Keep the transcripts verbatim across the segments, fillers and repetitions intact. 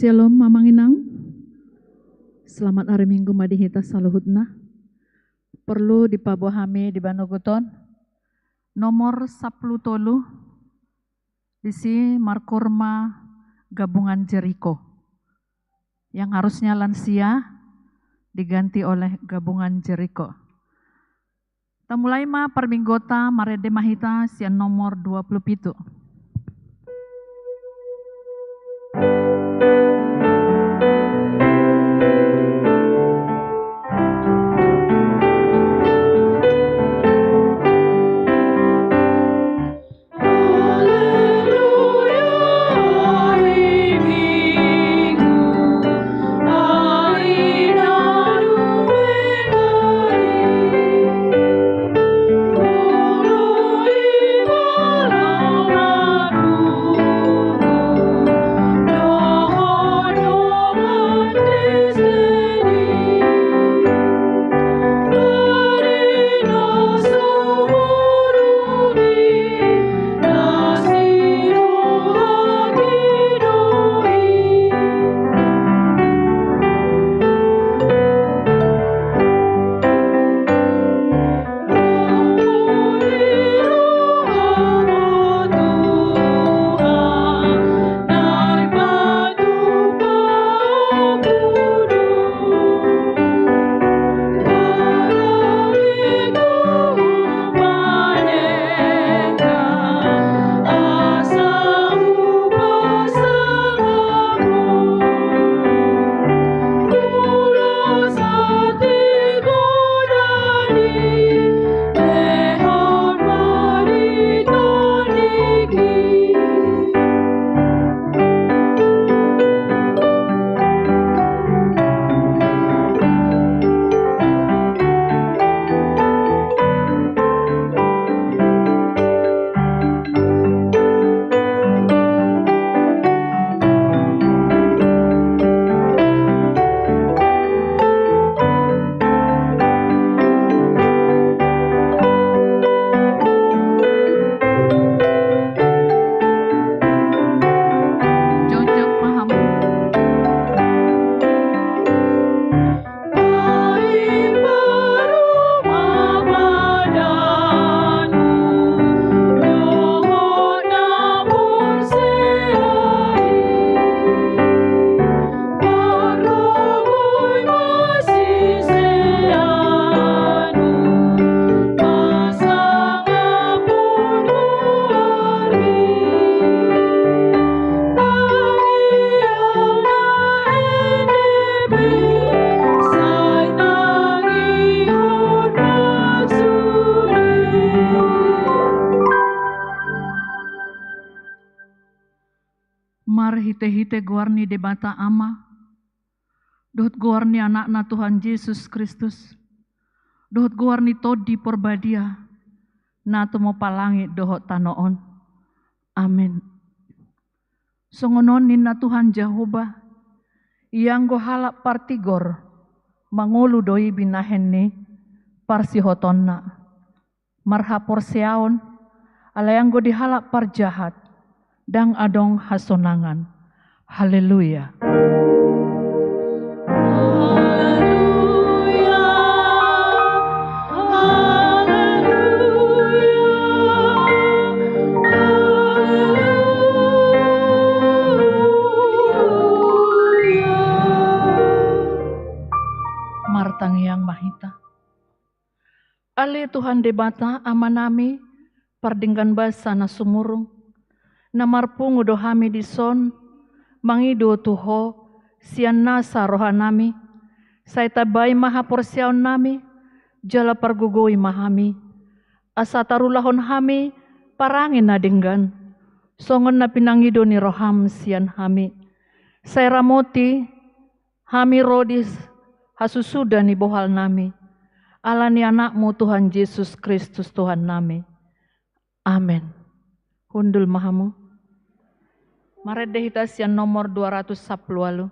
Syalom, Amang Inang. Selamat ari Minggu ma di hita saluhutna. Porlu dipaboa hami di banogot on, nomor sampulu tolu, disi markoor ma Gabungan Jeriko. Yang harusnya lansia diganti oleh Gabungan Jeriko. Tamulai ma parmingguonta, marende ma hita sian nomor dua pulu pitu. Marhitehite goar ni Debata Ama, dohot goar ni Anakna Tuhan Jesus Kristus, dohot goar ni Tondi Porbadia, na tumompa langit dohot tano on. Amen. Songon on ninna Tuhan Jahowa, ianggo halak partigor, mangolu do i binahen ni parsihotonna. Marhaporseaon, alai anggo di halak parjahat, ndang adong hasonangan. Haleluya. Haleluya. Haleluya. Haleluya. Martangiang ma hita. Ale Tuhan Debata Amanami, pardenggan basa na sumurung, na marpungu do hami dison, mangido tu Ho, sian nasa rohanami, sai tambai ma haporseaonnami, jala pargogoi ma hami, asa tarulahon hami parange na denggan, songon na pinangido ni roham sian hami. Sai ramoti hami ro di hasusuda ni bohalnami, ala ni Anakmu Tuhan Jesus Kristus Tuhannami. Amen. Hundul ma hamu. Marende hita sian nomor dua ratus sampulu ualu.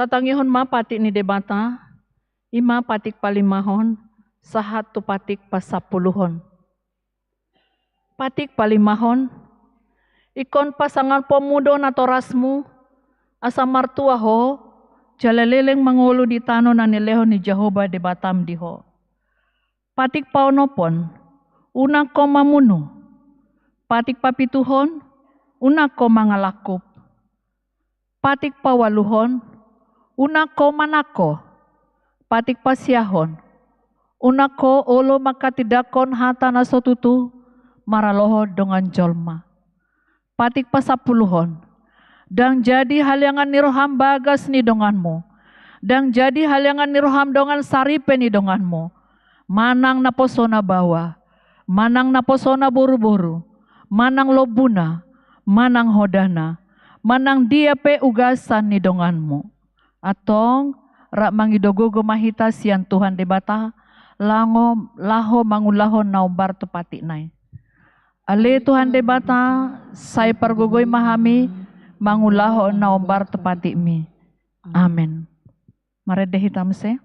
Tangihon ma patik ni Debata, i ma patik palimahon, sahat tu patik pasampuluhon. Patik palimahon, ingkon pasangaponmu do natorasmu, asa martua ho, jala leleng mangolu di tano na nilehon ni Jahowa Debatam di ho. Patik paonomhon, unang ho mamunu. Patik papituhon, unang ho mangalangkup. Patik paualuhon, unang ho manangko. Patik pasiahon, unang ho olo manghatindanghon hata na so tutu maralohon dongan jolma. Patik pasampuluhon, ndang jadi haleangan ni roham bagas ni donganmu, ndang jadi haleangan ni roham dongan saripe ni donganmu, manang naposona baoa, manang naposona boruboru, manang lombuna, manang hodana, manang dia pe ugasan ni donganmu. Antong, rap mangido gogo ma hita sian Tuhan Debata, lango, laho mangulahon na hombar tu patikna i. Ale Tuhan Debata, sai pargogoi ma hami mangulahon na hombar tu patikmi. Amen. Marende hita muse.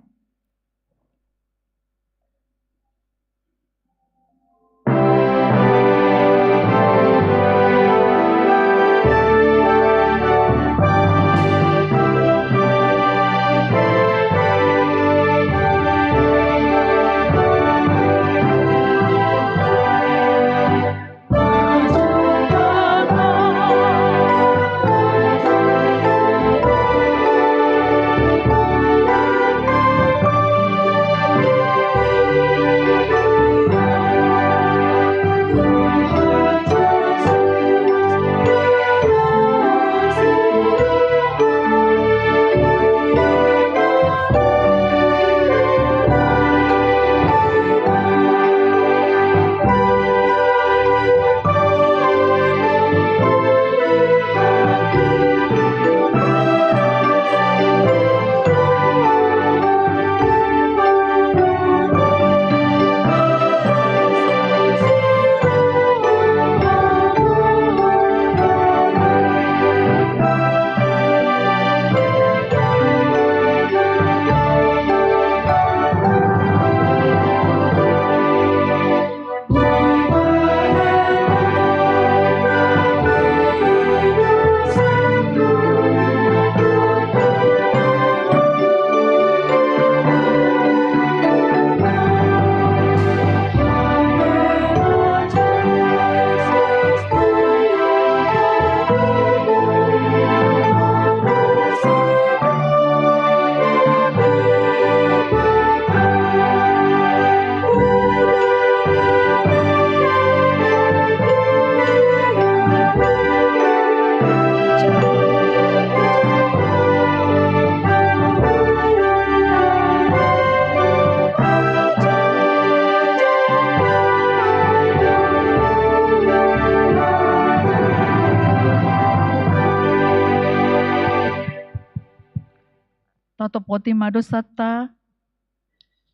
Tatopoti ma dosanta,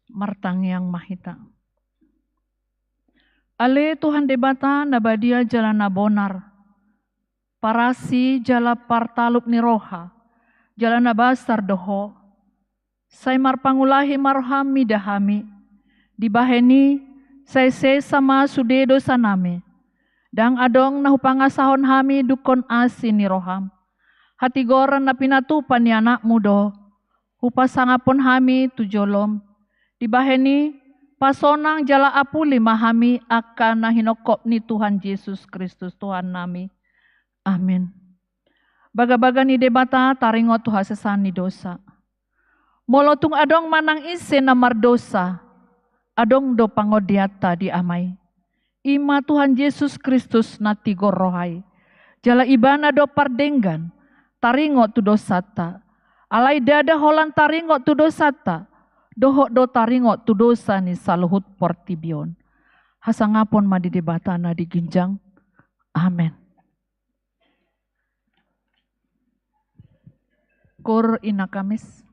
martangiang ma hita. Ale Tuhan Debata na badia jala na bonar, parasi jala partalup ni roha, jala na basar do Ho. Sai marpangulahi ma roham mida hami. Dibahen i, sai sesa ma sude dosanami. Ndang adong na hupangasahon hami dungkon asi ni roham. Hatigoran na pinatupa ni Anakmu do hupasangaphon hami tu jolom. Dibahen i, pasonang jala apuli ma hami angka na hinongkop ni Tuhan Jesus Kristus Tuhannami. Amen. Bagabaga ni Debata taringot tu hasesaan ni dosa. Molo tung adong manang ise na mardosa, adong do pangondianta di Ama i. I ma Tuhan Jesus Kristus na tigor roha i. Jala Ibana do pardenggan taringot tu dosanta. Alai ndada holan taringot tu dosanta, dohot do taringot tu dosa ni saluhut portibi on. Hasangapon ma di Debata na di ginjang. Amen. Koor Ina Kamis.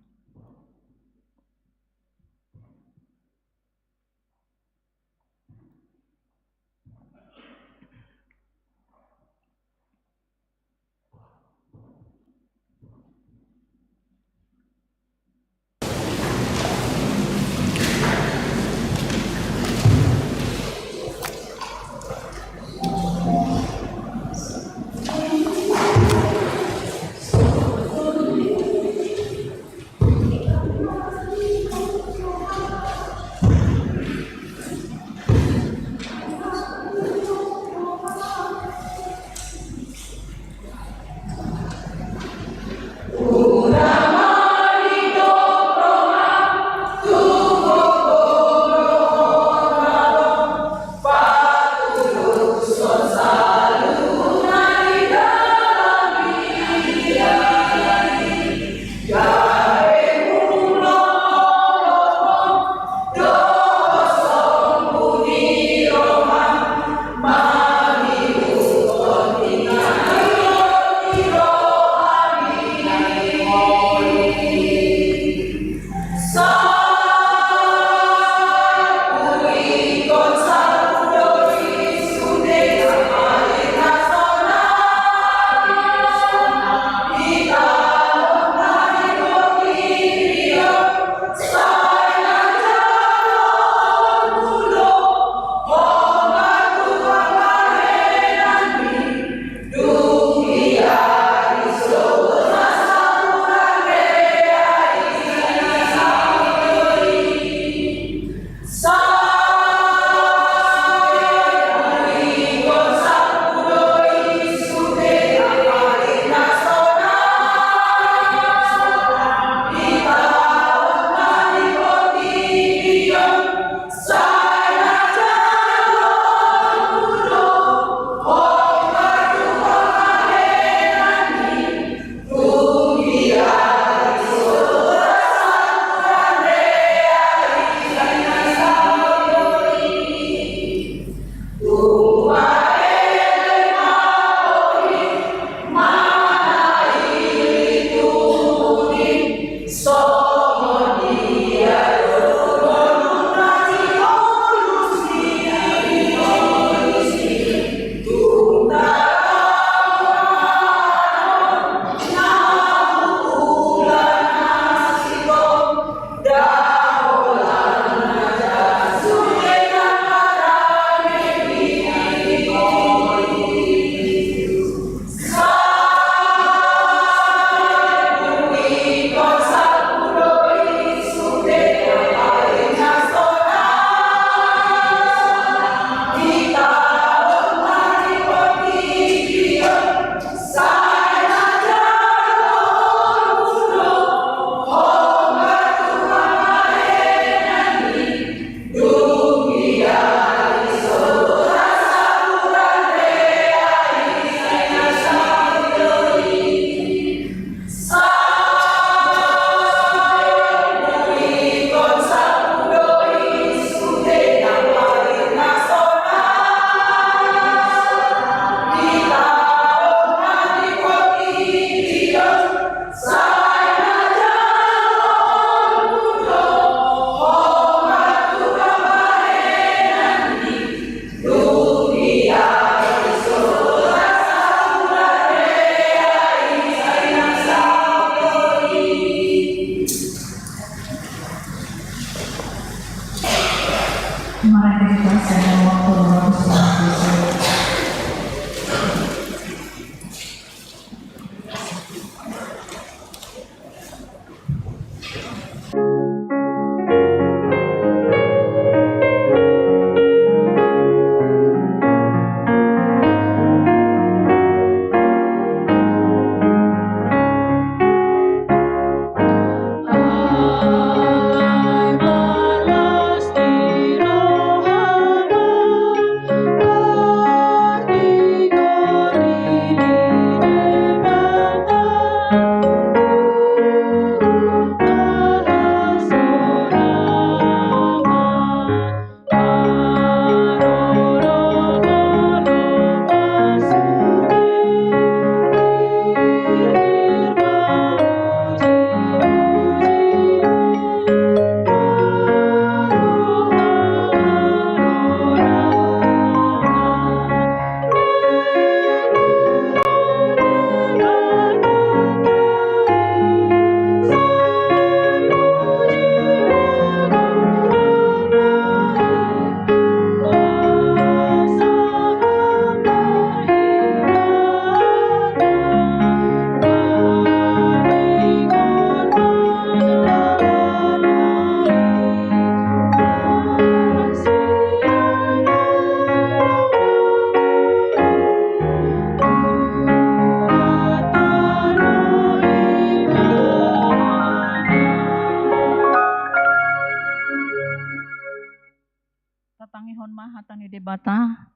Tatangihon ma hata ni Debata,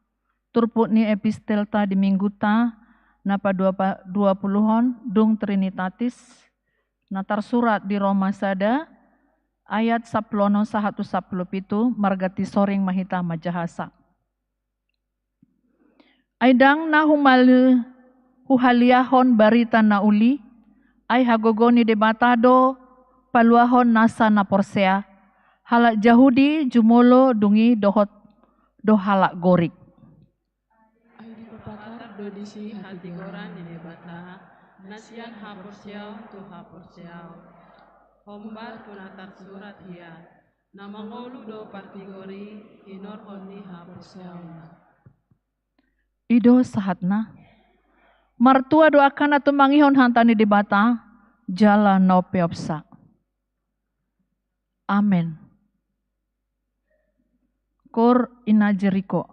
turpuk ni epistelta di mingguta na padua pa-, dua puluhon, dung Trinitatis, na tarsurat di Roma sada, ayat sampulu onom sahat tu sampulu pitu, marganti soring ma hita manjahasa. Ai ndang na humali-, huhaliahon barita na uli, ai hagogoon ni Debata do paluahon nasa na porsea, halak Jahudi jumolo, dung i dohot do halak Gorik. Ai dipapatar do disi hatigoran ni Debata, na sian haporseaon tu haporseaon. Hombar tu na tarsurat hian, na mangolu do partigor i hinorhon ni haporseaonna. I do sahatna. Martua do angka na tumangihon hata ni Debata, jala na umpeopsa. Amen. Koor ina Jeriko.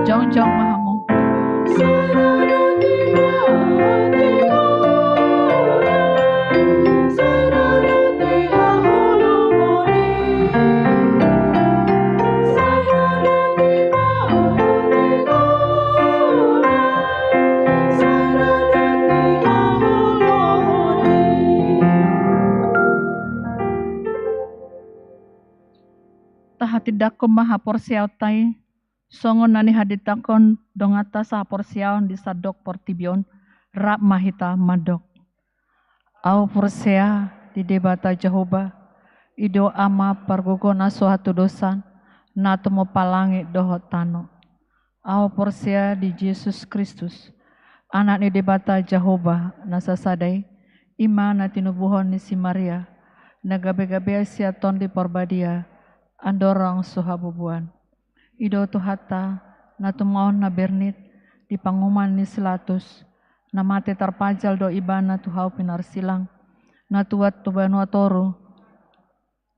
Jongjong ma hamu. Tahatindangkon ma haporseaonta i, songon na nihatindangkon donganta sahaporseaon di sandok portibi on, rap ma hita mandok. Ahu porsea di Debata Jahowa, i do Ama pargogo na so hatudosan, na tumompa langit dohot tano. Ahu porsea di Jesus Kristus, Anak ni Debata Jahowa na sasada i, i ma na tinubuhon ni si Maria, na gabe-gabean sian Tondi Parbadia, andorang so habubuan. I do Tuhanta, na tumaon na bernit, di panguhuman ni si Latus, na mate tarpajal do ibana tu hau pinarsilang, na tuat tu banua toru,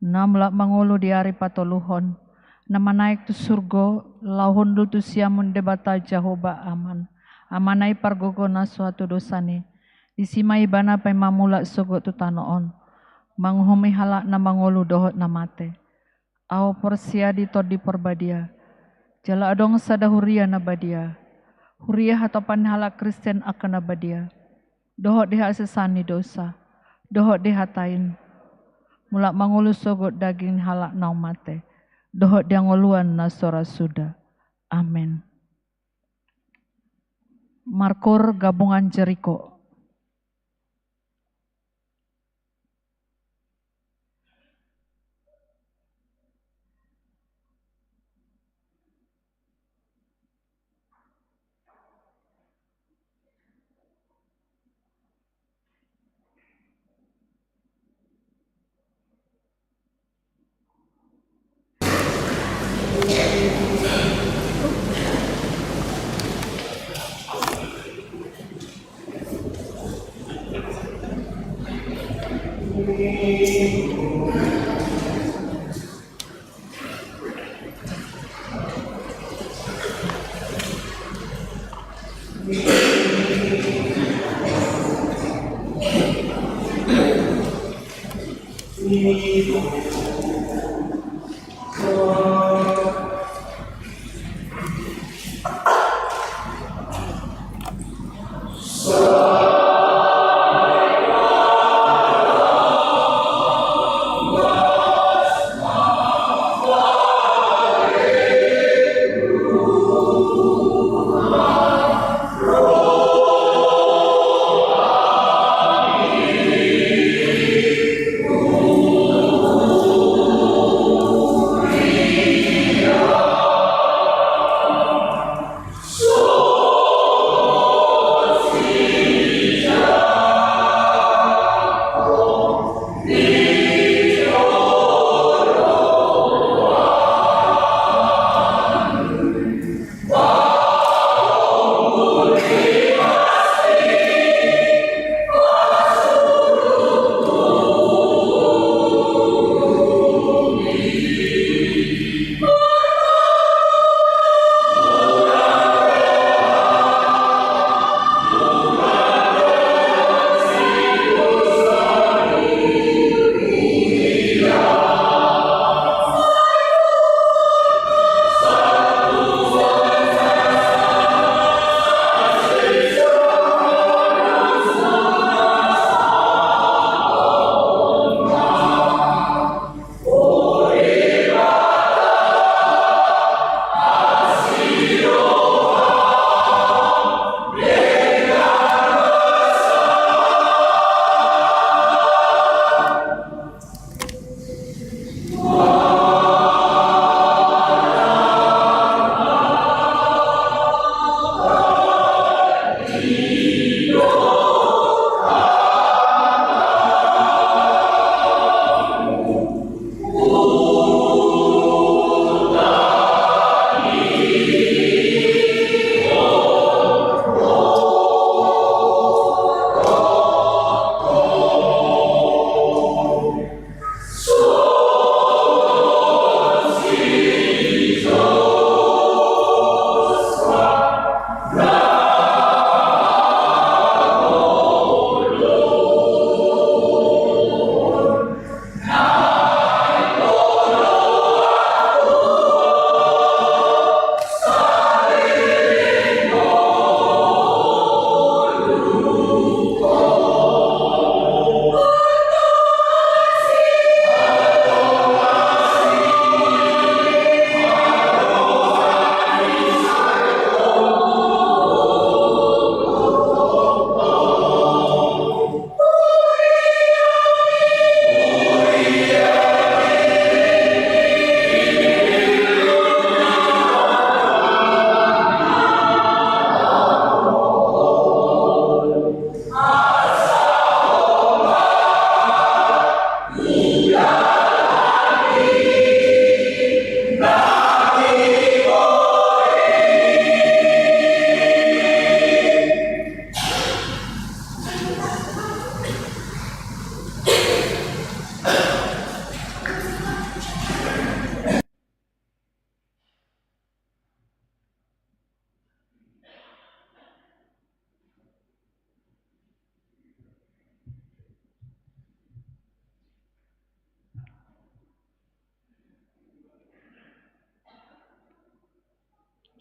na mulak mangolu di ari patoluhon, na manaek tu surgo, laho hundul tu siamun Debata Jahowa Aman, Amana i pargogo na so hatudosan i, disi ma ibana paima mulak sogot tu tano on, manguhumi halak na mangolu dohot na mate. Ahu porsea di Tondi Parbadia, jala adong sada huria na badia, huria hatopan ni halak Kristen angka na badia, dohot di hasesaan ni dosa, dohot di hata in, mulak mangolu sogot daging ni halak naung mate, dohot di hangoluan na so ra suda. Amen. Markoor gabungan Jeriko.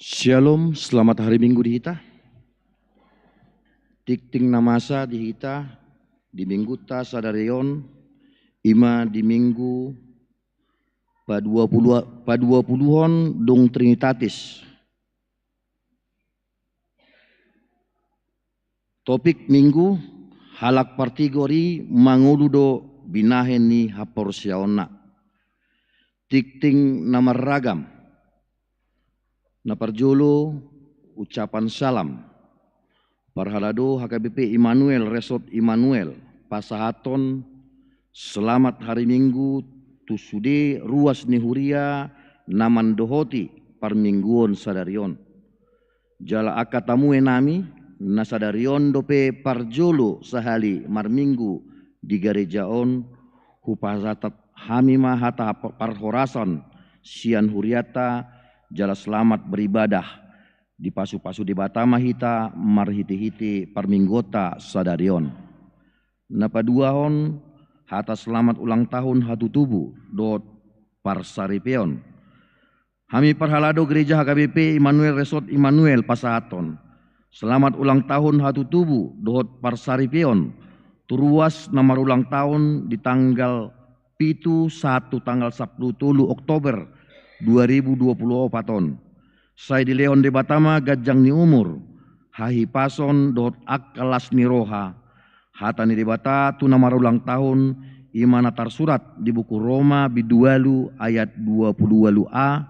Shalom, selamat hari Minggu di hita. Tingting na masa di hita di Mingguta sadari on, ima di Minggu padua puluh, padua puluhon dung Trinitatis. Topik Minggu, halak partigor i mangolu do binahen ni haporseaonna. Tingting na marragam. Na parjolo, ucapan salam. Parhalado H K B P Immanuel, Resort Immanuel, pasahathon selamat hari Minggu tu sude ruas ni huria na mandohoti parmingguon sadari on. Jala angka tamue nami, na sadari on dope parjolo sahali marminggu di gareja on, hupasahat hami ma hata parhorasan sian hurianta, jala selamat beribadah. Dipasupasu Debata ma hita marhitehite parmingguonta sadari on. Na paduahon, hata selamat ulang tahun hatutubu dohot parsaripeon. Hami parhalado Gereja H K B P Immanuel Resort Immanuel pasahathon selamat ulang tahun hatutubu dohot parsaripeon tu ruas na marulang tahun di tanggal pitu sahat tu tanggal sampulu tolu Oktober dua ribu dua puluh opat on. Sai dilehon Debata ma ganjang ni umur, hahipason dohot angka las ni roha. Hata ni Debata tu na marulang tahun, ima na tarsurat di buku Roma bindu ualu ayat dua puluh ualu a,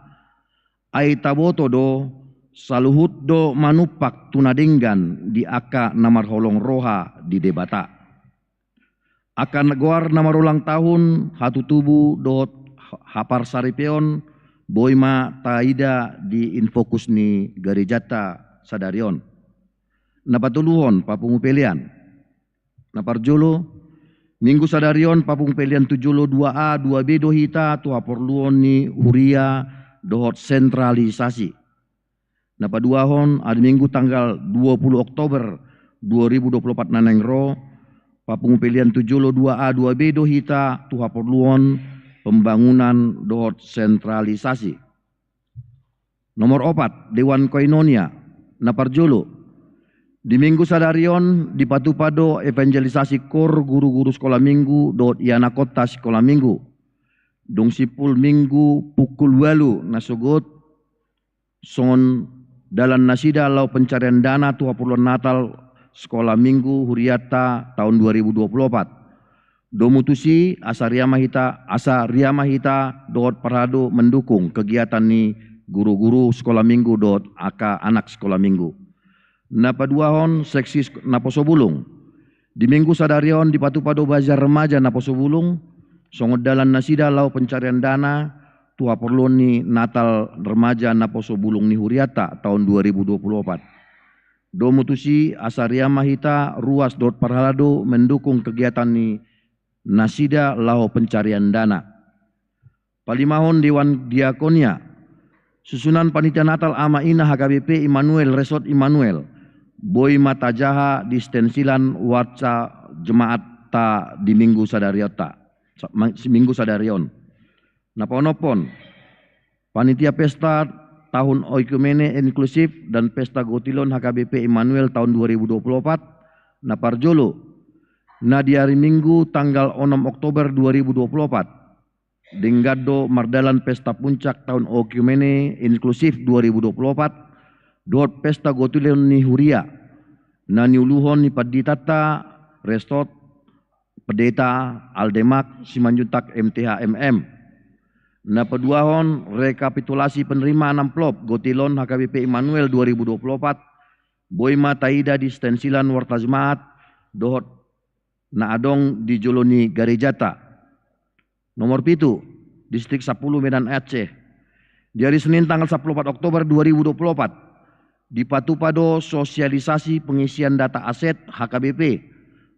ai taboto do, saluhut do manumpak tu na denggan di angka na marholong roha di Debata. Angka goar na marulang tahun, hatutubu dohot haparsaripeon, boi ma taida di infokus ni garejanta sadari on. Na patoluhon, papungu pelean. Na parjolo, Minggu sadari on papungu pelean tu jolo dua A dua B do hita tu haporluon ni huria dohot sentralisasi. Na paduahon, ari Minggu tanggal dua puluh Oktober dua ribu dua puluh opat na naeng ro, papungu pelean tu jolo dua A dua B do hita tu haporluon pembangunan dohot sentralisasi. Nomor opat, Dewan Koinonia. Na parjolo, di Minggu sadari on dipatupa do evangelisasi kor guru-guru sikola Minggu dohot ianakhonta sikola Minggu. Dung simpul Minggu pukul ualu na sogot, songon dalan nasida laho pencarian dana tu haporluan Natal sikola Minggu hurianta taon dua ribu dua puluh opat. Domu tusi, asa riama hita, asa riama hita dohot parhalado mendukung kegiatan ni guru-guru sikola Minggu dohot angka anak sikola Minggu. Na paduahon, seksi naposo bulung. Di Minggu sadari on dipatupa do bazar remaja naposo bulung, songon dalan nasida laho pencarian dana tu haporluon ni Natal remaja naposo bulung ni hurianta taon dua ribu dua puluh opat. Domu tusi, asa riama hita ruas dohot parhalado mendukung kegiatan ni nasida laho pencarian dana. Palimahon, Dewan Diakonia. Susunan panitia Natal ama ina H K B P Immanuel Resort Immanuel, boi ma tajaha di stensilan warta jemaatta di Minggu sadari onta. Sa-, ma-, si Minggu sadari on. Na paonomhon, panitia pesta tahun oikumene inklusif dan pesta gotilon H K B P Immanuel tahun dua ribu dua puluh opat. Na parjolo, na di ari Minggu tanggal onom Oktober dua ribu dua puluh opat, denggan do mardalan pesta puncak tahun oikumene inklusif dua ribu dua puluh opat dohot pesta gotilon ni huria na niuluhon ni panditanta Resort Pendeta Aldemak Simanjuntak M T H M M. Na paduahon, rekapitulasi penerimaan amplop gotilon H K B P Immanuel dua ribu dua puluh opat, boi ma taida di stensilan warta jemaat dohot na adong di jolo ni garejata. Nomor pitu, Distrik Sampulu Medan Aceh. Di ari Senin tanggal sampulu opat Oktober dua ribu dua puluh opat, dipatupa do sosialisasi pengisian data aset H K B P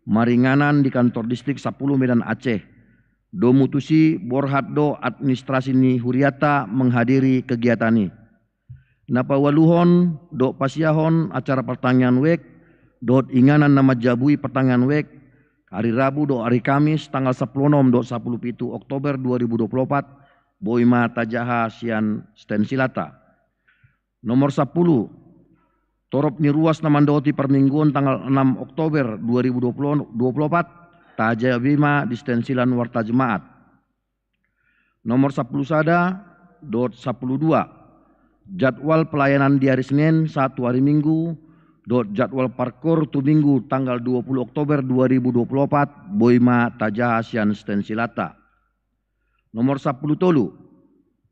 maringanan di kantor Distrik Sampulu Medan Aceh. Domu tusi, borhat do administrasi ni hurianta menghadiri kegiatan i. Na paualuhon dohot pasiahon acara partangiangan wijk dohot inganan na manjabui partangiangan wijk, ari Rabu dohot ari Kamis tanggal sampulu onom dohot sampulu pitu Oktober dua ribu dua puluh opat, boi ma tajaha sian stensilanta. Nomor sampulu, torop ni ruas na mandohoti parmingguon tanggal enam Oktober dua ribu dua puluh, dua puluh opat, tajabi ma di stensilan Warta Jemaat. Nomor sampulu sada dohot sampulu dua, jadwal pelayanan di ari Senin sahat tu ari Minggu, dohot jadwal parkoor tu Minggu tanggal dua puluh Oktober dua ribu dua puluh opat, boi ma tajaha sian stensilanta. Nomor sampulu tolu,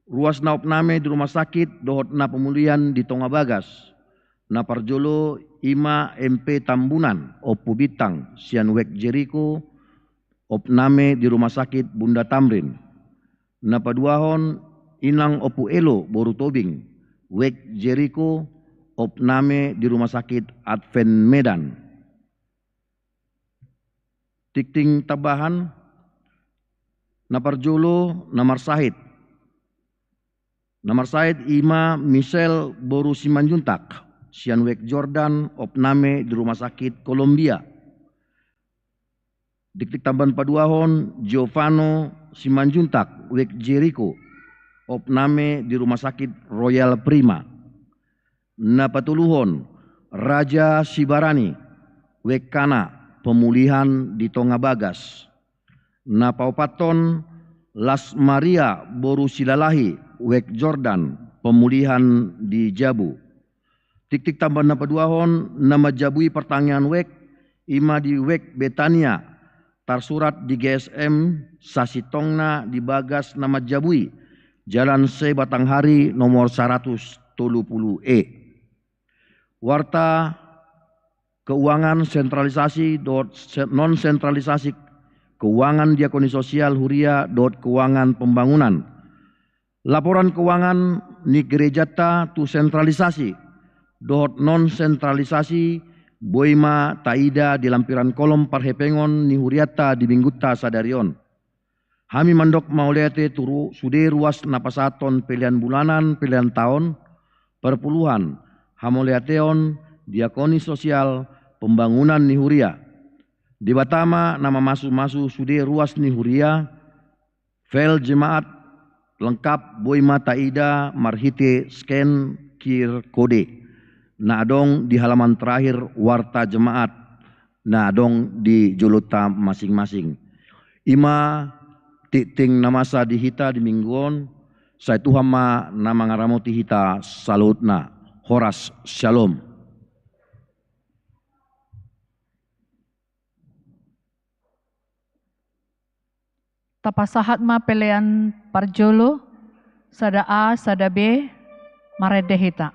ruas na opname di rumah sakit dohot na pemulihan di tonga bagas. Na parjolo i ma M P Tambunan, Ompu Bintang, sian Wek Jeriko, opname di rumah sakit Bunda Tamrin. Na paduahon, Inang Ompu Elo boru Tobing, Wek Jeriko, opname di rumah sakit Advent Medan. Tingting tambahan, na parjolo na marsahit. Na marsahit i ma Michel boru Simanjuntak, sian Wek Jordan, opname di rumah sakit Kolombia. Tingting tambahan paduahon, Giovano Simanjuntak, Wek Jeriko, opname di rumah sakit Royal Prima. Na patoluhon, Raja Sibarani, Wek Kana, pemulihan di tonga bagas. Na paopathon, Las Maria boru Silalahi, Wek Jordan, pemulihan di jabu. Tingting tambahan na paduahon, na manjabui partangiangan wek, i ma di Wek Betania, tarsurat di G S M, sasintongna di bagas na manjabui, Jalan Se Batanghari nomor saratus tolu pulu E. Warta keuangan sentralisasi dohot se-, non sentralisasi, keuangan diakoni sosial huria dohot keuangan pembangunan. Laporan keuangan ni gerejanta tu sentralisasi dohot non sentralisasi boi ma taida di lampiran kolom parhepengon ni hurianta di minggunta sadari on. Hami mandok mauliate tu ru-, sude ruas na pasahathon pelean bulanan, pelean taon, parpuluhan, hamauliateon, diakoni sosial, pembangunan ni huria. Debata ma na mamasumasu sude ruas ni huria, file jemaat lengkap boi ma taida marhite scan QR code na adong di halaman terakhir warta jemaat na adong di jolonta masing-masing. I ma tingting na masa di hita di minggu on, sai Tuhan ma na mangaramoti hita saluhutna. Horas, syalom. Tapasahat ma pelean parjolo, sada A, sada B, marende hita.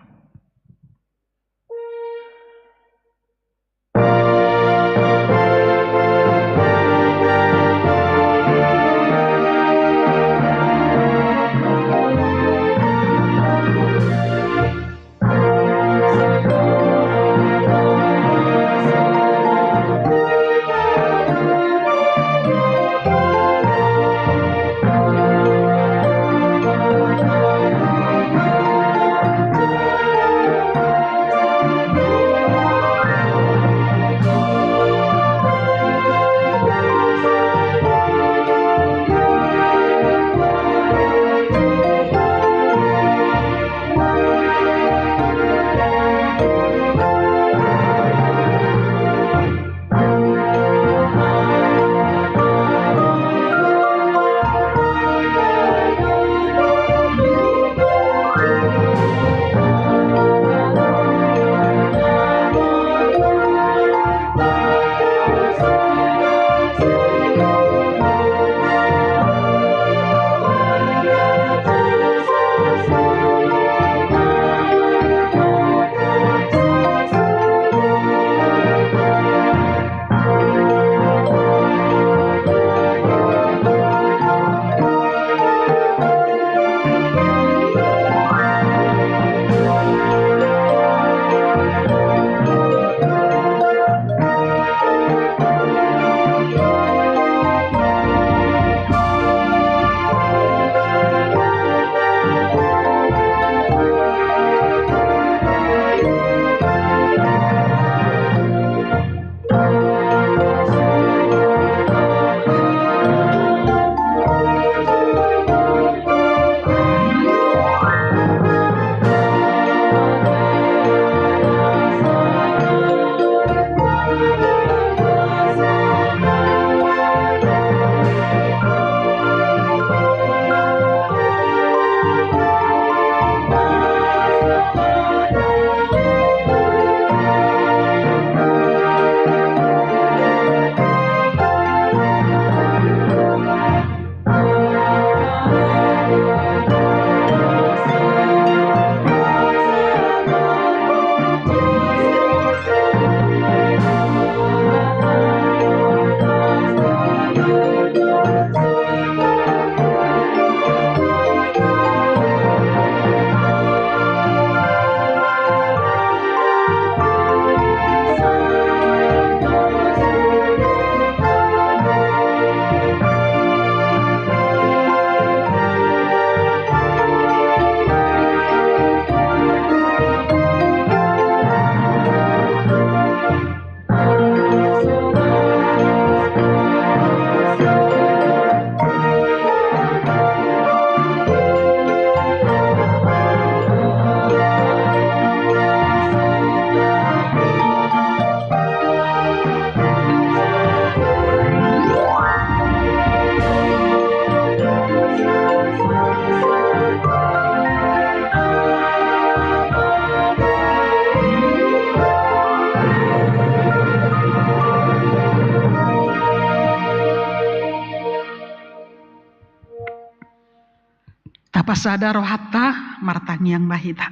Pasada rohanta, martangiang ma hita.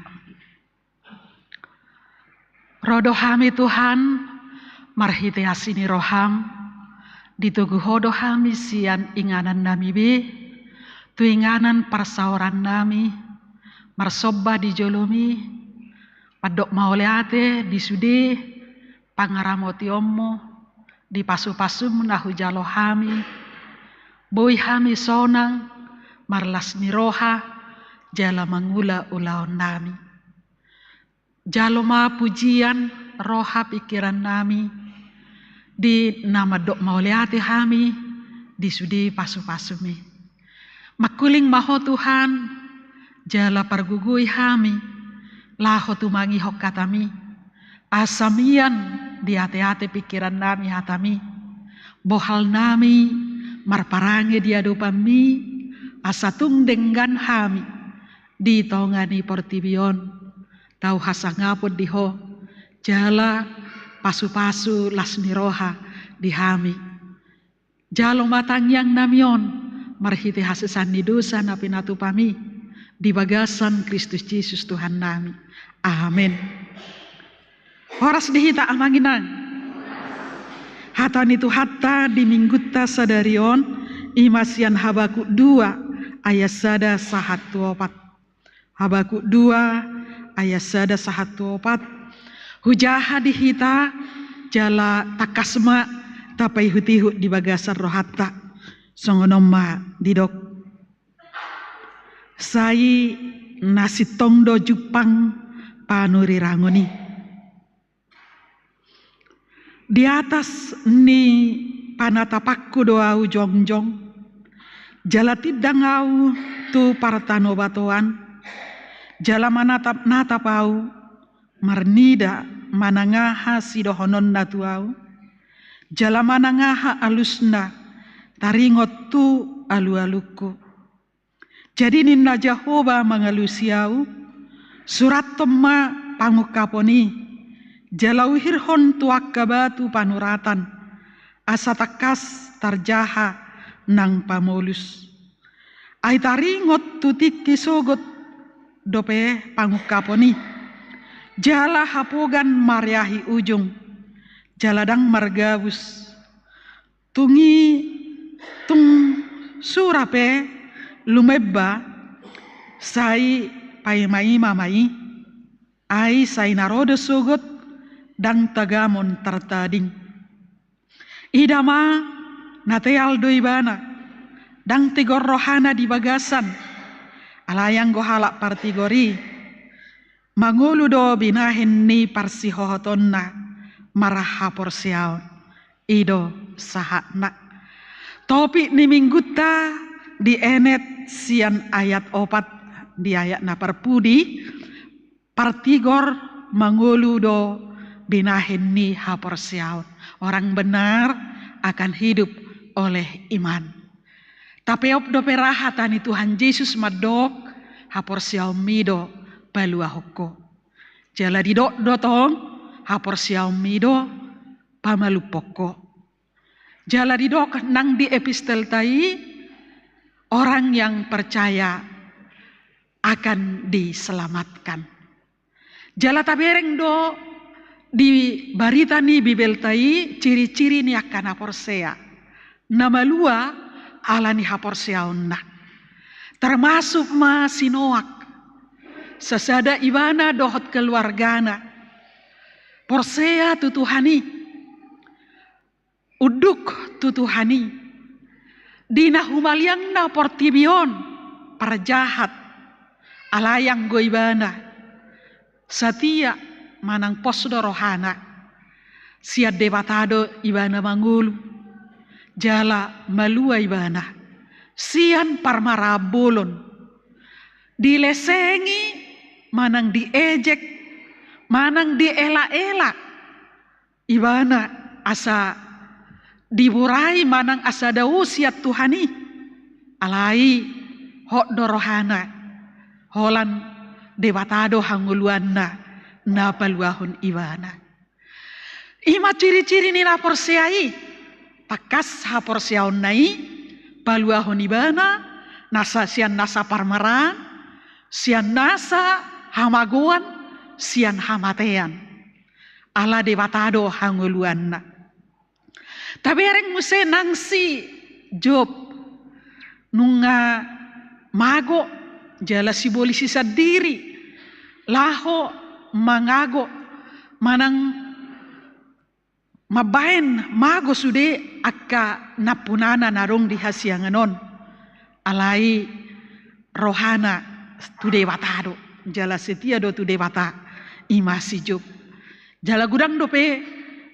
Ro do hami Tuhan, marhite asi ni roham, ditogu ho do hami sian inganan nami be, tu inganan parsaoran nami, marsomba di jolomi, mandok mauliate di sude pangaramotionmu, di pasupasum na hujalo hami, boi hami sonang, marlas ni roha, jala mangula ulaon nami. Jalo ma pujian, roha, pingkiran nami, di na mandok mauliate hami, di sude pasupasumi. Mangkuling ma ho Tuhan, jala pargogoi hami, laho tumangihon hatami, asa mian di ateate pingkiran nami hatami, bohal nami, marparange di adopanmi, asa tung denggan hami, di tonga ni portibi on, tau hasangapon di ho, jala pasupasu las ni roha di hami. Jalo ma tangiang nami on, marhite hasesaan ni dosa na pinatupami, di bagasan Kristus Jesus Tuhan nami. Amen. Horas di hita amang inang. Hata ni Tuhanta di minggunta sadari on, i ma sian Habakuk dua, ayat sada sahat tu opat. Habakuk dua, ayat sada sahat tu opat. Hujaha di hita, jala tangkas ma tapaihutihut di bagasan rohanta. Songon on ma didok. Sai na sintong do jumpang panurirangoni. Di atas ni panatapanku do ahu jongjong, jala tindang ahu tu partanobatoan, jala manatapnatap ahu, marnida manang aha sidohononna tu ahu, jala manang aha alusna taringot tu alualungku. Jadi ninna Jahowa mangalusi ahu, surathon ma pangungkapon i, jala uhirhon tu angka batu panuratan, asa tangkas tarjaha nang pamolus. Ai taringot tu tingki sogot dope pangungkapon i, jala hapogan mareahi ujung, jala ndang margabus. Tung i, tung sura pe lumeba, sai paimaima ma i, ai sai na ro do sogot, ndang tagamon tartading. Ida ma, na teal do ibana, ndang tigor rohana di bagasan, alai anggo halak partigor i, mangolu do binahen ni parsihohotonna marhaporseaon. I do sahatna. Topik ni minggunta dienet sian ayat opat di ayat na parpudi, partigor mangolu do binahen ni haporseaon. Orang benar akan hidup oleh iman. Tapeop dope ra hata ni Tuhan Jesus mandok, haporseaonmi do paluahon ho. Jala didok do tong, haporseaonmi do pamalumhon ho. Jala didok nang di epistelta i, orang yang percaya akan diselamatkan. Jala tabereng do di barita ni Bibelta i ciri-ciri ni angka na porsea. Na malua ala ni haporseaonna. Termasuk ma si Noak. Sasada ibana dohot keluargana. Porsea tu Tuhan i. Unduk tu Tuhan i. Di na humaliangna portibi on parjahat. Alai anggo ibana. Satia manang pos do rohana. Sian Debata do ibana mangolu. Jala malua ibana. Sian parmaraan bolon. Dilesengi manang diejek. Manang diela-ela. Ibana asa diborai manang asa dao sian Tuhan i. Alai hot do rohana. Holan Debata do hangoluanna na paluahon ibana. I ma ciri-ciri ni na porsea i. Tangkas haporseaonna i paluahon ibana, nasa sian nasa parmaraan, Sian nasa hamagoan, sian hamatean. Ala Debata do hangoluanna. Tabereng muse nang si Job, nunga mago jala sibolis i sandiri, laho mangago manang mambaen mago sude angka nampunana na adong di hasiangan on. Alai rohana tu Debata do, jala setia do tu Debata, ima si Job. Jala godang dope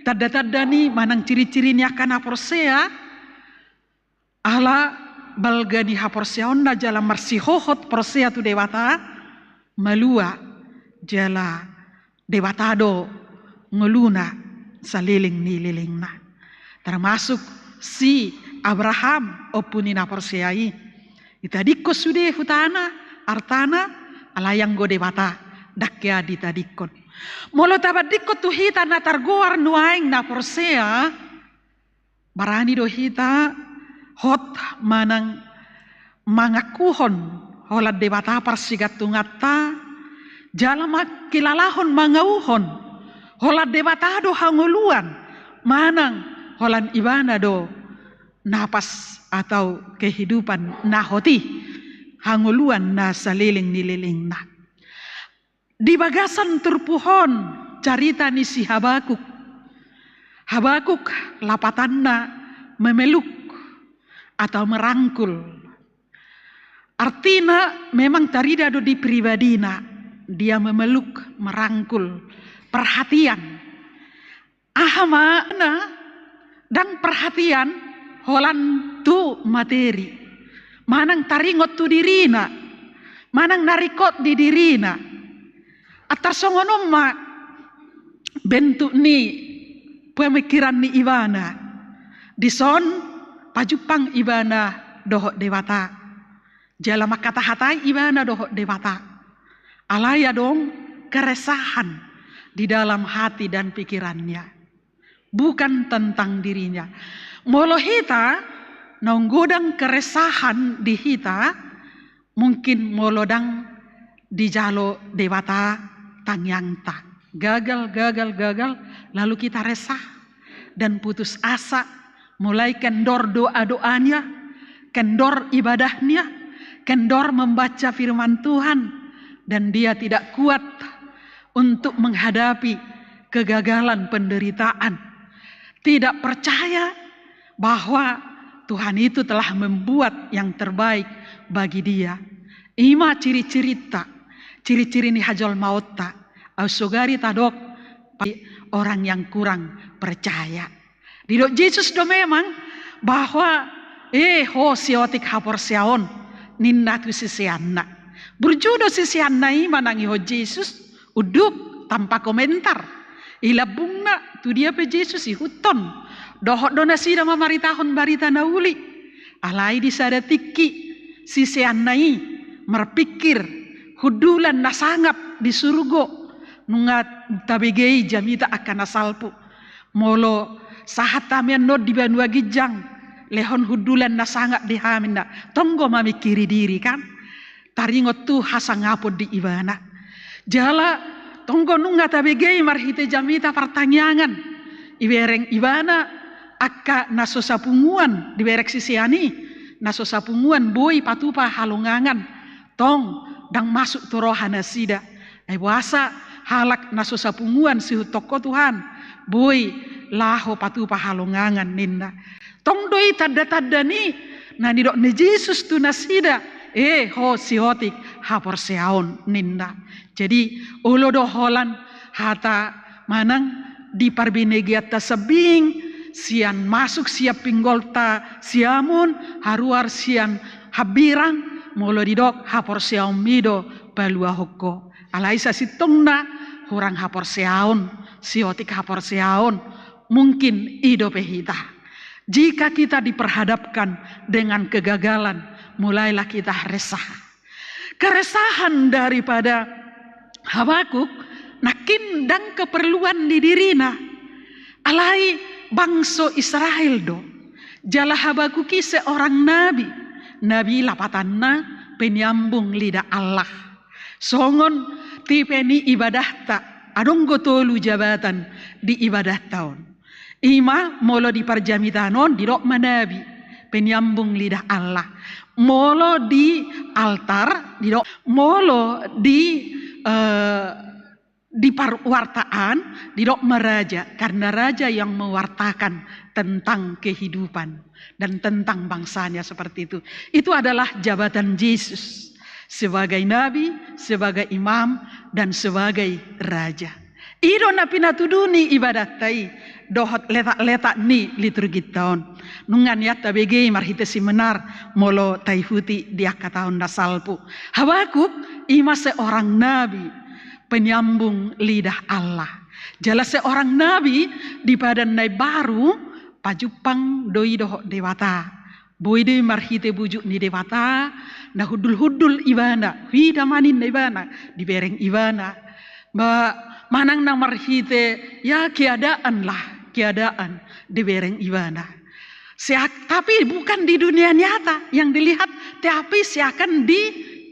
tanda-tanda ni manang ciri-ciri ni angka na porsea, ala balga ni haporseaonna jala marsihohot porsea tu Debata, malua jala Debata do ngoluna saleleng ni lelengna. Termasuk si Abraham, ompu ni na porsea i. Ditadingkon sude hutana, artana, alai anggo Debata ndang hea ditadingkon. Molo tabandingkon tu hita na targoar nuaeng na porsea, barani do hita hot manang mangakuhon holan Debata parsigantunganta, jala mangkilalahon, mangauhon holan Debata do hangoluan, manang holan Ibana do napas atau kehidupan na hot i, hangoluan na saleleng ni lelengna. Di bagasan turpuk on carita ni si Habakuk. Habakuk lapatanna memeluk atau merangkul. Artina memang tarida do di pribadina, dia memeluk, merangkul, perhatian. Aha ma na ndang perhatian holan tu materi, manang taringot tu dirina, manang na ringkot di dirina. Antar songon on ma bentuk ni pemikiran ni ibana. Dison pajumpang ibana dohot Debata. Jala mangkatahatai ibana dohot Debata. Alai adong keresahan di dalam hati dan pikirannya. Bukan tentang dirinya. Molo hita, naung godang keresahan di hita, mungkin molo ndang dijalo Debata tangiangta. Gagal, gagal, gagal, lalu kita resah dan putus asa, mulai kendor doa-doanya, kendor ibadahnya, kendor membaca firman Tuhan, dan dia tidak kuat untuk menghadapi kegagalan, penderitaan. Tidak percaya bahwa Tuhan itu telah membuat yang terbaik bagi dia. Ima ciri-cirita, ciri-ciri ni hajolmaonta. Au sogari tadok orang yang kurang percaya. Didok Jesus do memang bahwa, "Eh, ho siotik haporseaon," ninna tu siseanna. Burju do siseanna i manangihon Jesus, unduk, tanpa komentar. I lambungna, tu dia pe Jesus ihuthon. Dohot do nasida mamaritahon barita na uli. Alai di sada tingki, siseanna i marpingkir, hundulan na sangap di surgo, nunga tabege i jamita angka na salpu. Molo sahat hami annon di banua ginjang, lehon hundulan na sangap di hami, ninna. Tong do mamingkiri diri, kan? Taringot tu hasangapon di ibana. Jala tong do nunga tabege i marhite jamita partangiangan. Ibereng ibana angka na so sapunguan, dibereng sisean i, na so sapunguan boi patupa halongangan. Tong, ndang masuk tu roha nasida. Ai boasa halak na so sapunguan siihuthon Ho Tuhan, boi laho patupa halongangan, ninna. Tong do i tanda-tanda ni na nidok ni Jesus tu nasida, "Eh, ho siotik haporseaon," ninna. Jadi, olo do holan hata manang di parbinegeanta sambing, sian masuk sian pinggolta siamun, haruar sian hambirang, molo didok haporseaonmi do paluahon ho. Alai sasintongna hurang haporseaon, siotik haporseaon, mungkin i dope hita. Jika kita diperhadapkan dengan kegagalan, mulailah kita resah. Keresahan daripada Habakuk nangkin ndang keperluan di dirina. Alai bangso Israel do. Jala Habakuk i seorang nabi. Nabi lapatanna penyambung lidah Allah. Songon tipe ni ibadahta, adong do tolu jabatan di ibadahta on. Ima molo di parjamitan on didok ma nabi, penyambung lidah Allah. Molo di altar didok, molo di eh, di parwartaan didok ma raja, karena raja yang mewartakan tentang kehidupan dan tentang bangsanya, seperti itu. Itu adalah jabatan Yesus sebagai nabi, sebagai imam, dan sebagai raja. I do na pinatudu ni ibadahta i dohot letak-letak ni liturgita on. Nunga nian tabege i marhite simenar molo taihuti di angka taon na salpu. Habakuk ima seorang nabi, penyambung lidah Allah. Jala seorang nabi di Padan na Imbaru, pajumpang do i dohot Debata. Boi do i marhite bujuk ni Debata na hundul-hundul ibana, huida ma ninna ibana, dibereng ibana. Ma-, manang na marhite, ya, keadaan lah, keadaan dibereng ibana. Seak-, tapi bukan di dunia nyata yang dilihat, tapi seakan di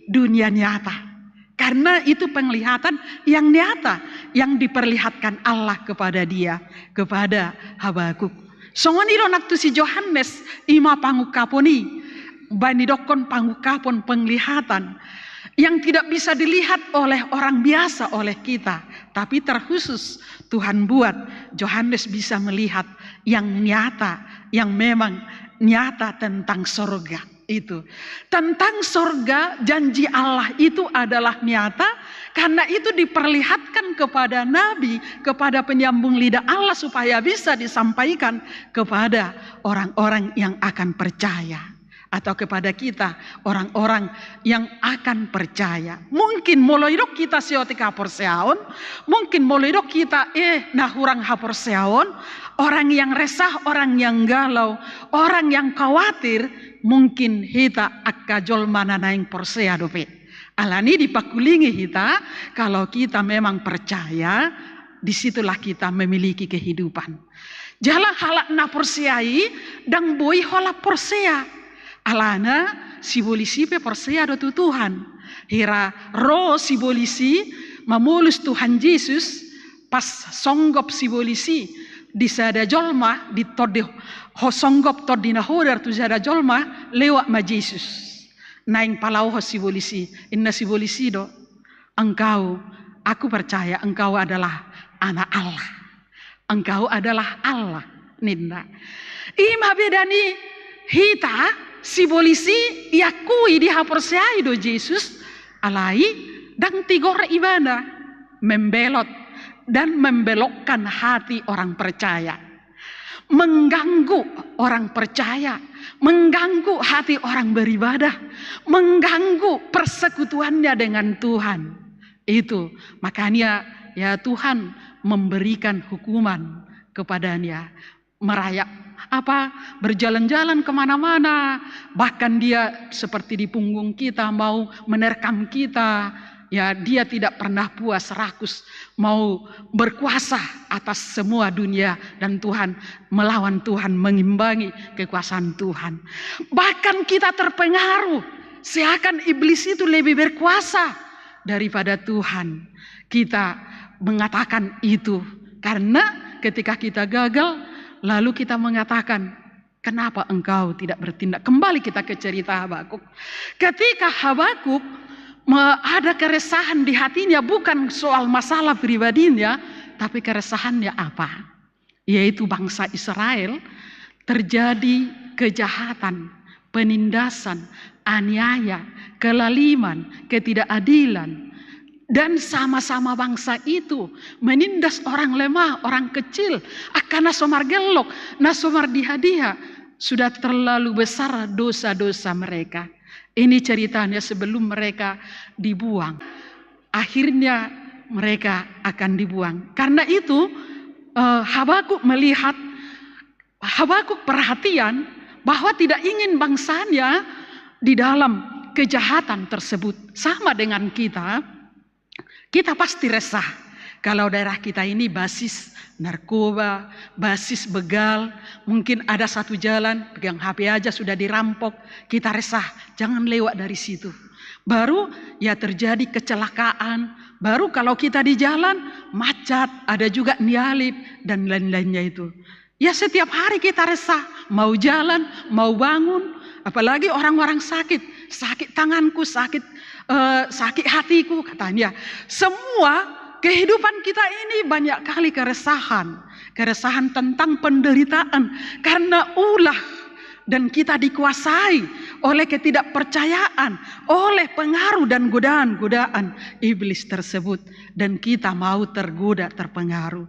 dunia nyata. Karena itu penglihatan yang nyata yang diperlihatkan Allah kepada dia, kepada Habakuk. Songon i do nang tu si Johannes, ima pangungkapon i, umbahen didokkon pangungkapon, penglihatan yang tidak bisa dilihat oleh orang biasa, oleh kita, tapi terkhusus Tuhan buat Johannes bisa melihat yang nyata, yang memang nyata tentang sorga. Itu. Tentang sorga, janji Allah itu adalah nyata, karena itu diperlihatkan kepada nabi, kepada penyambung lidah Allah, supaya bisa disampaikan kepada orang-orang yang akan percaya, atau kepada kita, orang-orang yang akan percaya. Mungkin molo idok hita seotik haporseaon, mungkin molo idok hita, eh, na hurang haporseaon, orang yang resah, orang yang galau, orang yang khawatir, mungkin hita angka jolma na naeng porsea dope. Alani dipangkulingi hita, kalau kita memang percaya, di situlah kita memiliki kehidupan. Jala halak na porsea i ndang boi holan porsea. Alana sibolis i pe porsea do tu Tuhan. Hira ro sibolis i mamolus Tuhan Jesus, pas songgop sibolis i di sada jolma, di tondi ho-, songgop tondi na hodar tu sada jolma, lewat ma Jesus. Naeng palaohon sibolis i, inna sibolis i do, "Engkau, aku percaya engkau adalah anak Allah. Engkau adalah Allah," ninna. Ima beda ni hita, sibolis i iakui, dihaporseai do Jesus, alai ndang tigor ibana, membelot dan membelokkan hati orang percaya. Mengganggu orang percaya, mengganggu hati orang beribadah, mengganggu persekutuannya dengan Tuhan. Itu makanya, ya, Tuhan memberikan hukuman kepadanya, merayap, apa, berjalan-jalan kemana-mana, bahkan dia seperti di punggung kita, mau menerkam kita. Ya, dia tidak pernah puas rakus, mau berkuasa atas semua dunia, dan Tuhan melawan, Tuhan mengimbangi kekuasaan Tuhan. Bahkan kita terpengaruh, seakan iblis itu lebih berkuasa daripada Tuhan. Kita mengatakan itu karena ketika kita gagal, lalu kita mengatakan, "Kenapa engkau tidak bertindak?" Kembali kita ke cerita Habakuk. Ketika Habakuk me-, ada keresahan di hatinya, bukan soal masalah pribadinya, tapi keresahannya apa? Yaitu bangsa Israel terjadi kejahatan, penindasan, aniaya, kelaliman, ketidakadilan. Dan sama-sama bangsa itu menindas orang lemah, orang kecil, angka na so margellok, na so mardiha-diha. Sudah terlalu besar dosa-dosa mereka. Ini ceritanya sebelum mereka dibuang. Akhirnya mereka akan dibuang. Karena itu, eh, Habakuk melihat, Habakuk perhatian bahwa tidak ingin bangsanya di dalam kejahatan tersebut. Sama dengan kita, kita pasti resah kalau daerah kita ini basis narkoba, basis begal, mungkin ada satu jalan, pegang H P aja sudah dirampok, kita resah, jangan lewat dari situ. Baru ya terjadi kecelakaan, baru kalau kita di jalan macet, ada juga nialip dan lain-lainnya itu. Ya setiap hari kita resah, mau jalan, mau bangun, apalagi orang-orang sakit, sakit tanganku, sakit eh, sakit hatiku katanya. Semua kehidupan kita ini banyak kali keresahan, keresahan tentang penderitaan karena ulah dan kita dikuasai oleh ketidakpercayaan, oleh pengaruh dan godaan-godaan iblis tersebut, dan kita mau tergoda, terpengaruh.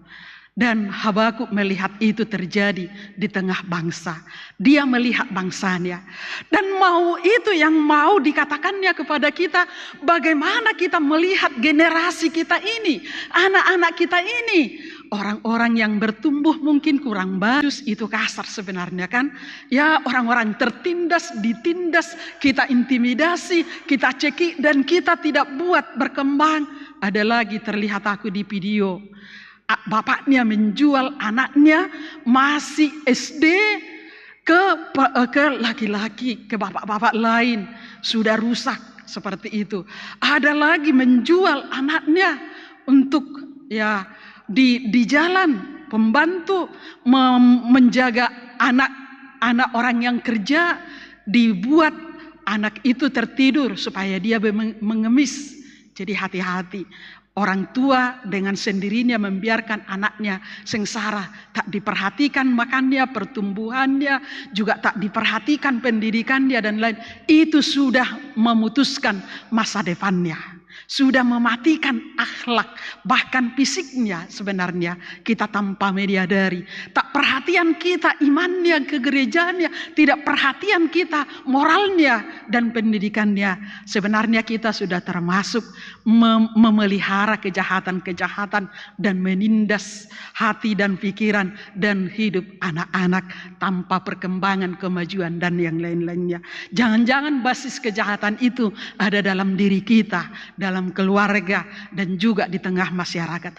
Dan Habakuk melihat itu terjadi di tengah bangsa. Dia melihat bangsanya. Dan mau itu yang mau dikatakannya kepada kita, bagaimana kita melihat generasi kita ini, anak-anak kita ini. Orang-orang yang bertumbuh mungkin kurang bagus, itu kasar sebenarnya kan. Ya, orang-orang tertindas, ditindas, kita intimidasi, kita cekik, dan kita tidak buat berkembang. Ada lagi terlihat aku di video. A-, bapaknya menjual anaknya masih S D ke pe-, eh, ke laki-laki, ke bapak-bapak lain, sudah rusak seperti itu. Ada lagi menjual anaknya untuk, ya, di, di jalan, pembantu mem-, menjaga anak, anak orang yang kerja, dibuat anak itu tertidur supaya dia be-, mengemis. Jadi hati-hati. Orang tua dengan sendirinya membiarkan anaknya sengsara, tak diperhatikan makannya, pertumbuhannya, juga tak diperhatikan pendidikannya dan lain. Itu sudah memutuskan masa depannya. Sudah mematikan akhlak, bahkan fisiknya sebenarnya kita tanpa menyadari. Tak perhatian kita imannya, ke gerejanya, tidak perhatian kita moralnya dan pendidikannya. Sebenarnya kita sudah termasuk mem-, memelihara kejahatan-kejahatan dan menindas hati dan pikiran dan hidup anak-anak tanpa perkembangan, kemajuan, dan yang lain-lainnya. Jangan-jangan basis kejahatan itu ada dalam diri kita, dalam keluarga, dan juga di tengah masyarakat.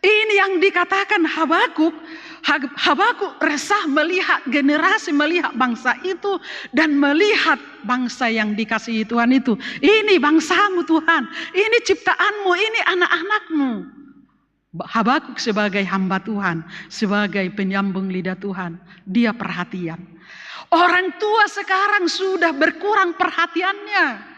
Ini yang dikatakan Habakuk. Hab-, Habakuk resah melihat generasi, melihat bangsa itu, dan melihat bangsa yang dikasihi Tuhan itu. Ini bangsamu, Tuhan. Ini ciptaanmu, ini anak-anakmu. Habakuk sebagai hamba Tuhan, sebagai penyambung lidah Tuhan, dia perhatian. Orang tua sekarang sudah berkurang perhatiannya.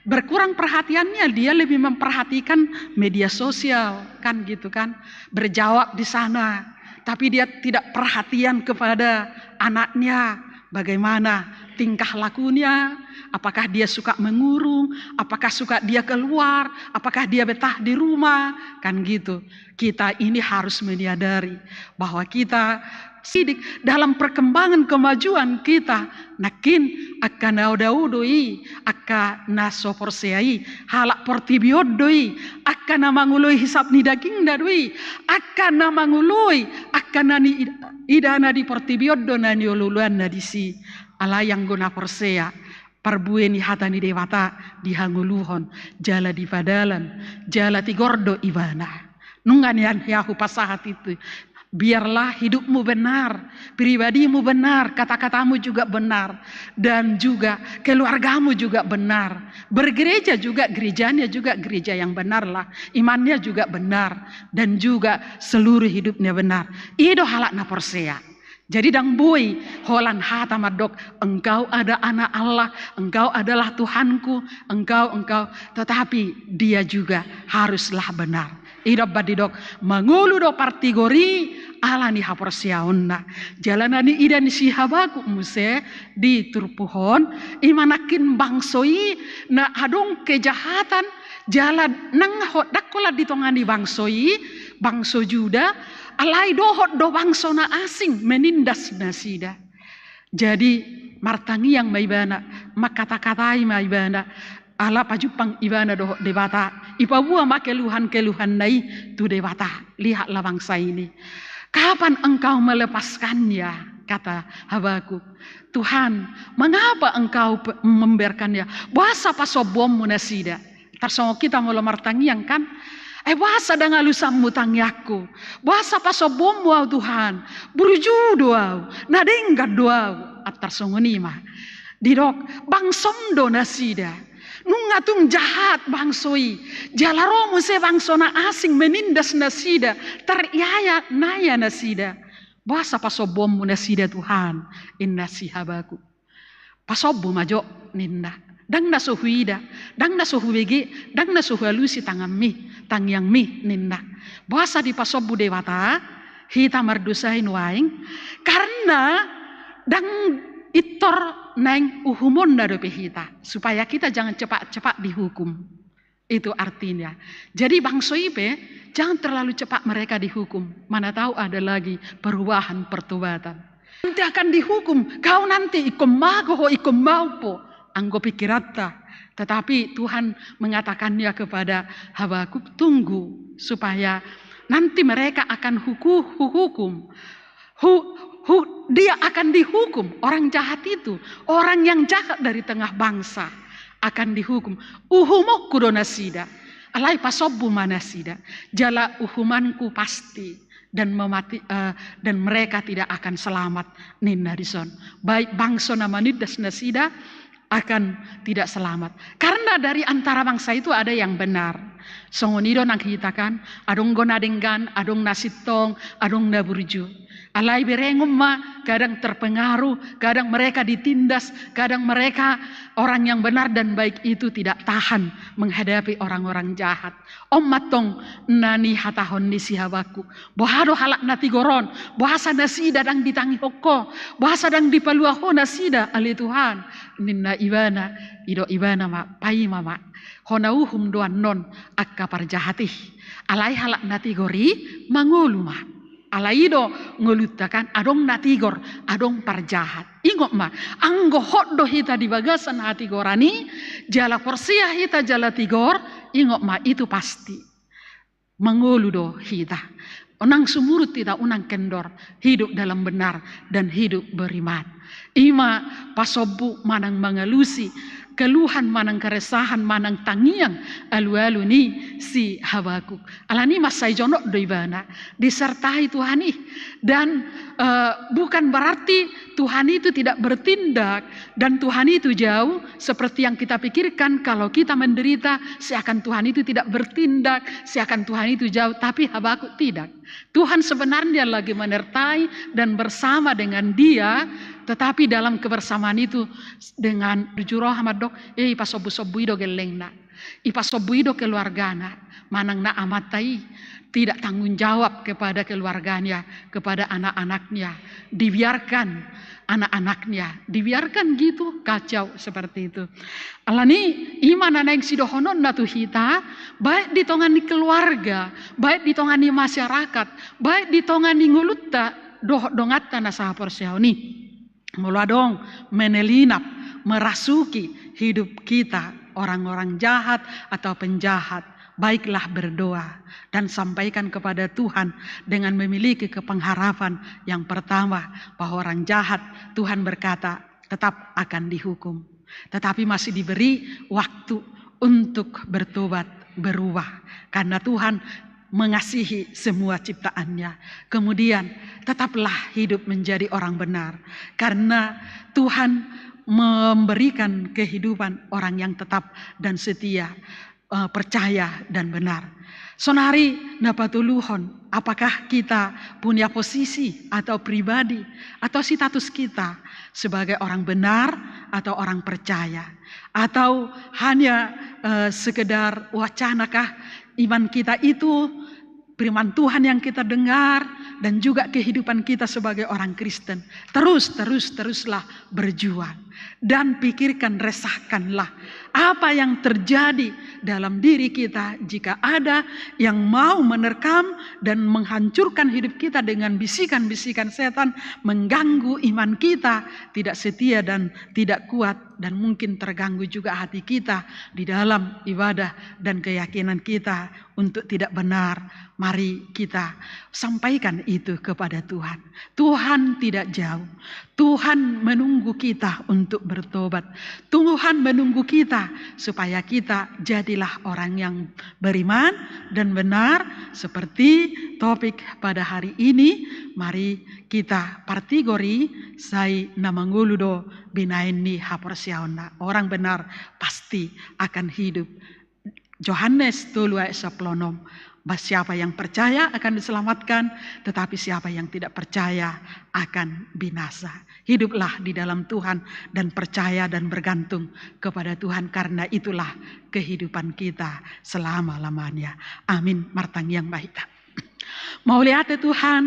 Berkurang perhatiannya, dia lebih memperhatikan media sosial, kan gitu kan. Berjawab di sana, tapi dia tidak perhatian kepada anaknya, bagaimana tingkah lakunya, apakah dia suka mengurung, apakah suka dia keluar, apakah dia betah di rumah, kan gitu. Kita ini harus menyadari bahwa kita sidik dalam perkembangan kemajuan kita, nangkin angka na dao do i, angka na so porsea i, halak portibi on do i, angka na mangoloi hisap ni dagingna do i, angka na mangoloi, angka na niidana di portibi on do na niolooloanna disi. Alai anggo na porsea, parbue ni hata ni Debata dihangoluhon, jala dipadalan, jala tigor do ibana. Nunga nian hea hupasahat itu. Biarlah hidupmu benar, pribadimu benar, kata-katamu juga benar, dan juga keluargamu juga benar. Bergereja juga, gerejanya juga gereja yang benarlah, imannya juga benar, dan juga seluruh hidupnya benar. I do halak na porsea. Jadi ndang boi holan hata mandok, "Engkau ada anak Allah, engkau adalah Tuhanku, engkau, engkau." Tetapi dia juga haruslah benar. I do umbahen didok, mangolu do partigor i ala ni haporseaonna. Jala na niida ni si Habakuk muse di turpuk on, i ma nangkin bangso i na adong kejahatan, jala nang ho-, ndang holan di tonga ni bangso i, bangso Juda, alai dohot do bangso na asing menindas nasida. Jadi martangiang ma ibana, mangkata-katai ma ibana, ala pajumpang ibana dohot Debata, ipaboa ma keluhan-keluhanna i tu Debata. Lihatlah bangsa ini. "Kapan Engkau melepaskannya?" kata Habakuk. "Tuhan, mengapa Engkau pe-, membiarkannya? Boasa pasombuonmu nasida?" Tarsongon hita molo martangiang kan? "Eh, boasa ndang alusanmu tangiangku? Boasa pasombuonmu ahu, Tuhan? Burju do ahu, na denggan do ahu." Tarsongon i ma. Didok, bangsom do nasida. Nunga tung jahat bangso i, jala ro muse bangso na asing menindas nasida, tariaya-aya nasida. Boasa pasombuonmu nasida, Tuhan? Ninna si Habakuk. Pasombu ma jo, ninna. Ndang na so huida, ndang na so hubege, ndang na so hualusi tanganmi, tangiangmi, ninna. Boasa dipasombu Debata hita mardosa i nuaeng? Karena ndang intor naeng uhumonna dope hita, supaya kita jangan cepat-cepat dihukum. Itu artinya. Jadi bangso i pe, jangan terlalu cepat mereka dihukum, mana tahu ada lagi perubahan, pertobatan. Nanti akan dihukum, kau nanti ingkon mago ho, ingkon maup ho, anggo pikiranta. Tetapi Tuhan mengatakannya kepada Habakuk, tunggu, supaya nanti mereka akan huku-, huhukum. Hu-, hu-, dia akan dihukum, orang jahat itu, orang yang jahat dari tengah bangsa akan dihukum. Uhumonku do nasida, alai pasombu ma nasida, jala uhumanku pasti, dan memati, eh, dan mereka tidak akan selamat, ninna dison. Baik bangso na manindas nasida akan tidak selamat. Karena dari antara bangsa itu ada yang benar. Songon i do nang hita kan, adong do na denggan, adong na sintong, adong na burju. Alai berengon ma, kadang terpengaruh, kadang mereka ditindas, kadang mereka, orang yang benar dan baik itu tidak tahan menghadapi orang-orang jahat. On ma tong na nihatahon ni si Habakuk. Boha do halak na tigor on? Boasa nasida ndang ditangihon ho? Boasa ndang dipalua ho nasida, ale Tuhan? Ninna ibana, didok ibana ma, paima ma. Ho na uhum do annon angka parjahat i. Alai halak na tigor i mangolu ma. Alai i do ngolunta kan, adong na tigor, adong parjahat. Ingot ma, anggo hot do hita di bagasan hatigoran i, jala porsea hita jala tigor, ingot ma, itu pasti. Mangolu do hita. Unang sumurut hita, unang kendor. Hidup dalam benar dan hidup beriman. I ma pasombu manang mangalusi keluhan manang keresahan manang tangiang alualu ni si Habakuk. Alani i mansai jonok do ibana disertai Tuhan i. Dan, eh, bukan berarti Tuhan itu tidak bertindak dan Tuhan itu jauh seperti yang kita pikirkan. Kalau kita menderita, seakan Tuhan itu tidak bertindak, seakan Tuhan itu jauh. Tapi Habakuk tidak. Tuhan sebenarnya lagi menyertai dan bersama dengan dia, tetapi dalam kebersamaan itu dengan jujur roha mandok, eh, ipasombu-sombu i do gellengna. Ipasombu i do keluargana, manang na amanta i tidak tanggung jawab kepada keluarganya, kepada anak-anaknya, dibiarkan anak-anaknya, dibiarkan gitu kacau seperti itu. Alani i ma na naeng sidohononna tu hita, baik di tonga ni keluarga, baik di tonga ni masyarakat, baik di tonga ni ngolunta dohot donganta na sahaporseaon i. Molo adong menelinap, merasuki hidup kita orang-orang jahat atau penjahat, baiklah berdoa dan sampaikan kepada Tuhan dengan memiliki kepengharapan yang pertama, bahwa orang jahat, Tuhan berkata, tetap akan dihukum. Tetapi masih diberi waktu untuk bertobat, berubah. Karena Tuhan mengasihi semua ciptaan-Nya. Kemudian, tetaplah hidup menjadi orang benar. Karena Tuhan memberikan kehidupan orang yang tetap dan setia, eh, percaya dan benar. Saonari na patoluhon, apakah kita punya posisi atau pribadi atau status kita sebagai orang benar atau orang percaya? Atau hanya, eh, sekedar wacana kah iman kita itu, firman Tuhan yang kita dengar, dan juga kehidupan kita sebagai orang Kristen? Terus, terus, teruslah berjuang. Dan pikirkan, resahkanlah apa yang terjadi dalam diri kita jika ada yang mau menerkam dan menghancurkan hidup kita dengan bisikan-bisikan setan, mengganggu iman kita, tidak setia dan tidak kuat, dan mungkin terganggu juga hati kita di dalam ibadah dan keyakinan kita untuk tidak benar. Mari kita sampaikan itu kepada Tuhan. Tuhan tidak jauh. Tuhan menunggu kita untuk bertobat. Tuhan menunggu kita supaya kita jadilah orang yang beriman dan benar seperti topik pada hari ini. Mari kita partigor i, sai na mangolu do binaen ni haporseaonna. Orang benar pasti akan hidup. Yohanes tolu ayat sampulu onom. Barang siapa yang percaya akan diselamatkan, tetapi siapa yang tidak percaya akan binasa. Hiduplah di dalam Tuhan dan percaya dan bergantung kepada Tuhan, karena itulah kehidupan kita selama-lamanya. Amin. Martangiang ma hita. Mauliate Tuhan,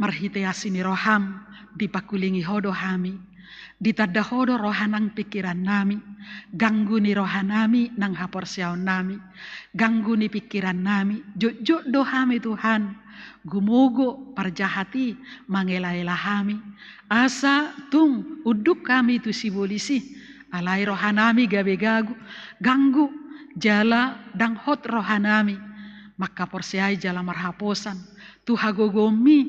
marhite asi ni roham, dipakulingi Ho do hami, ditanda Ho do roha nang pingkiran nami, ganggu ni roha nami nang haporseaon nami, ganggu ni pingkiran nami, jotjot do hami Tuhan, gumogo parjahat i mangelaela hami, asa tung unduk hami tu sibolis i, alai roha nami gabe gagu, ganggu, jala ndang hot roha nami manghaporseai jala marhaposan tu hagogoonmi,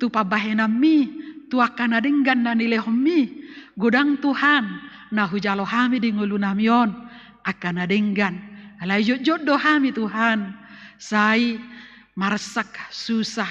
tu pambahenanmi, tu angka na denggan na nilehonmi. Godang Tuhan na hujalo hami di ngolu nami on angka na denggan. Alai jotjot do hami Tuhan, sai marsak susah,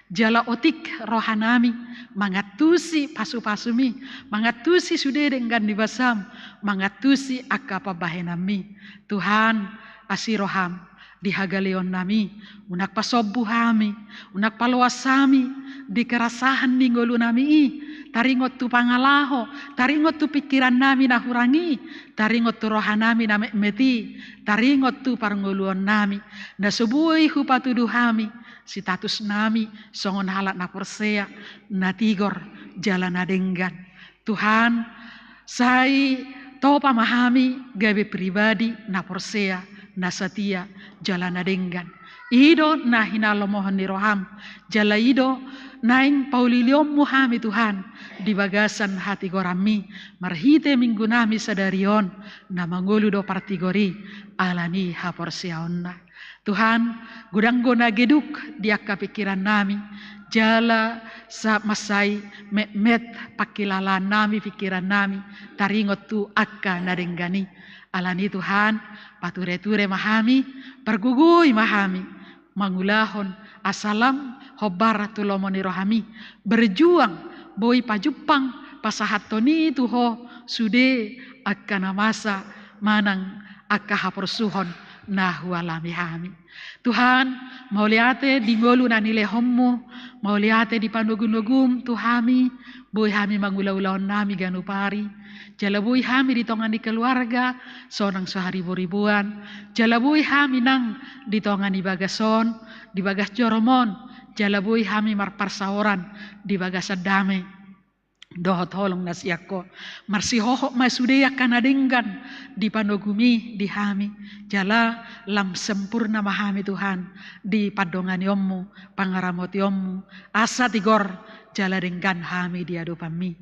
jala otik roha nami mangantusi pasupasumi, mangantusi sude denggan ni basam, mangantusi angka pambahenanmi. Tuhan, asi roham di hagaleon nami, unang pasombu hami, unang paloas hami di kerasahan ni ngolu nami i, taringot tu pangalaho, taringot tu pingkiran nami na hurang i, taringot tu roha nami na metmet i, taringot tu parngoluon nami, na so boi hupatudu hami, sitatus nami songon halak na porsea, na tigor, jala na denggan. Tuhan, sai topa ma hami gabe pribadi na porsea, na satia, jala na denggan. I do na hinalomohon ni roham, jala i do naeng paulilionmu hami Tuhan, di bagasan hatigoranmi, marhite minggu nami sadari on, na mangolu do partigor i, ala ni haporseaonna. Tuhan, godang do na geduk di angka pingkiran nami, jala sa mansai metmet pangkilalaan nami, pingkiran nami, taringot tu angka na denggan i. Ala ni Tuhan, patureture ma hami, pargogoi ma hami, mangulahon asa lam hombar tu lomo ni rohami, berjuang boi pajumpang pasahathon i tu Ho sude angka na masa manang angka haporsuhon na hualami hami. Tuhan, mauliate di ngolu na nilehonmu, mauliate di panogunogum tu hami, boi hami mangula ulaon nami ganup ari, jala boi hami di tonga ni keluarga, sonang so hariboriboan, jala boi hami nang di tonga ni bagas on, di bagas jorom on, jala boi hami marparsaoran di bagasan dame dohot holong na sian Ho. Marsihohot ma sude angka na denggan di panogumi di hami, jala lam sempurna ma hami Tuhan di pandonganionmu, pangaramotionmu, asa tigor jala denggan hami di adopanmi.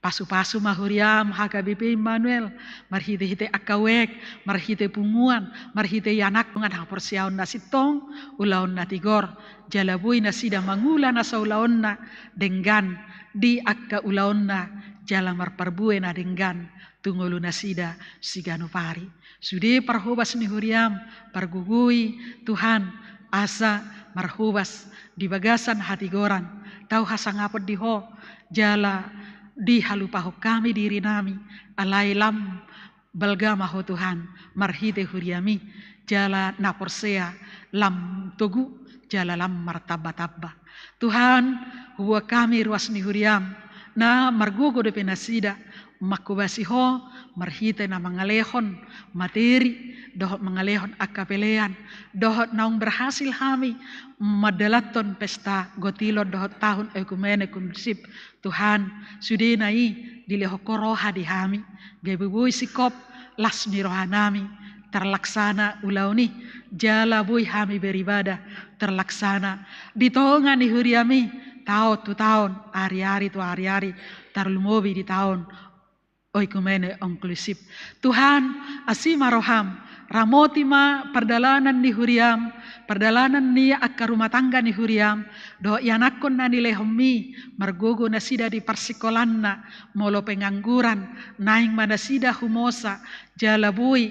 Pasupasu ma huriam H K B P Immanuel, marhitehite angka uek, marhite punguan, marhite ianakhon, dongan haporseaon na sintong, ulaon na tigor, jala boi nasida mangula nasa ulaonna denggan di angka ulaonna, jala marparbue na denggan tu ngolu nasida siganup ari. Sude parhobas ni huriam, pargogoi Tuhan, asa marhobas di bagasan hatigoran, tau hasangapon di Ho, jala dihalupahon hami diri nami, alai lam balga ma Ho Tuhan, marhite huriami, jala na porsea lam togu, jala lam martambatamba. Tuhan, huboan hami ruas ni huriam, na margogo dope nasida, manghobasi Ho, marhite na mangalehon materi, dohot mangalehon angka pelean, dohot naung berhasil hami mandalanhon pesta gotilon dohot tahun ekumene kondusif. Tuhan, sudena i dilehon Ho roha di hami, gabe boi singkop las ni roha nami, terlaksana ulaon i, jala boi hami beribadah terlaksana di tonga ni huriami, taon tu taon, ari-ari tu ari-ari, tarlumobi di taon oikumene inklusif. Tuhan, asi ma roham, ramoti ma pardalanan ni huriam, pardalanan ni angka rumah tangga ni huriam, dohot ianakhon na nilehonmi, margogo nasida di parsikolanna, molo pengangguran, naeng ma nasida humosa, jala boi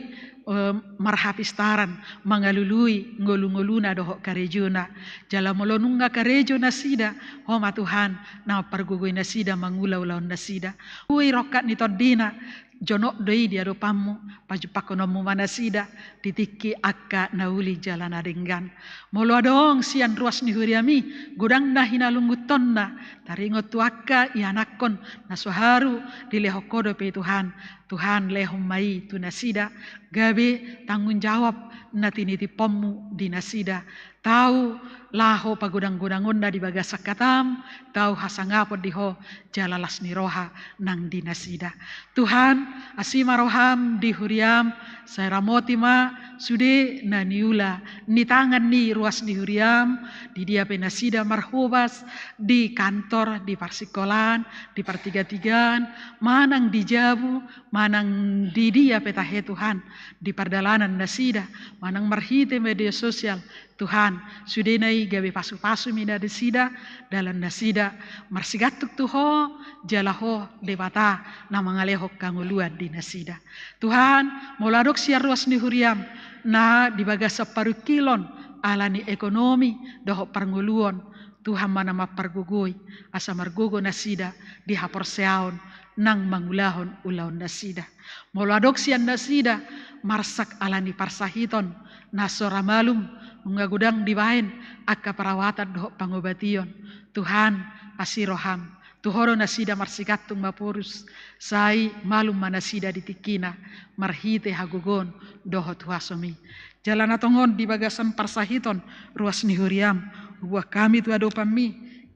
eh, marhapistaran, mangalului ngolu-ngoluna dohot karejona. Jala molo nunga karejo nasida, Ho ma Tuhan, na mampargogoi nasida mangula ulaon nasida. Ui rongkap ni tondina, jonok do i di adopanmu, pajumpangkononmu ma nasida, di tingki angka na uli jala na denggan. Molo adong sian ruas ni huriami, godang na hinalunguntonna, taringot tu angka ianakhon, na so haru dilehon Ho dope Tuhan. Tuhan, lehon ma i tu nasida, gabe tanggung jawab na tinitipkonmu di nasida. Tau laho pagodang-godangonna di bagasan hataM, tau hasangapon di Ho, jala las ni roha nang di nasida. Tuhan, asi ma rohaM di huriaM, sai ramoti ma sude na niula ni tangan ni ruas ni huriaM, di dia pe nasida marhobas, di kantor, di parsingkolaan, di partigatigaan, manang di jabu, manang di dia pe tahe Tuhan, di pardalanan nasida, manang marhite media sosial, Tuhan, sudena i gabe pasu-pasu ma i nasida, dalan nasida, marsigantung tu Ho, jala Ho Debata na mangalehon hangoluan di nasida. Tuhan, molo adong sian ruas ni huriaM, na di bagasan parungkilon, ala ni ekonomi, dohot parngoluon, Tuhan ma na mampargogoi, asa margogo nasida, di haporseaon, nang mangulahon ulaon nasida. Molo adong sian nasida, marsak ala ni parsahiton, na so ra malum, nunga godang dibaen, angka perawatan dohot pangobation. Tuhan, asi rohaM, tu Ho do nasida marsigantung maporus, sai malum ma nasida di tingkina, marhite hagogoon, dohot huasoMi. Jala na tongon di bagasan parsahiton, ruas ni huriaM, huboan hami tu adopanMi,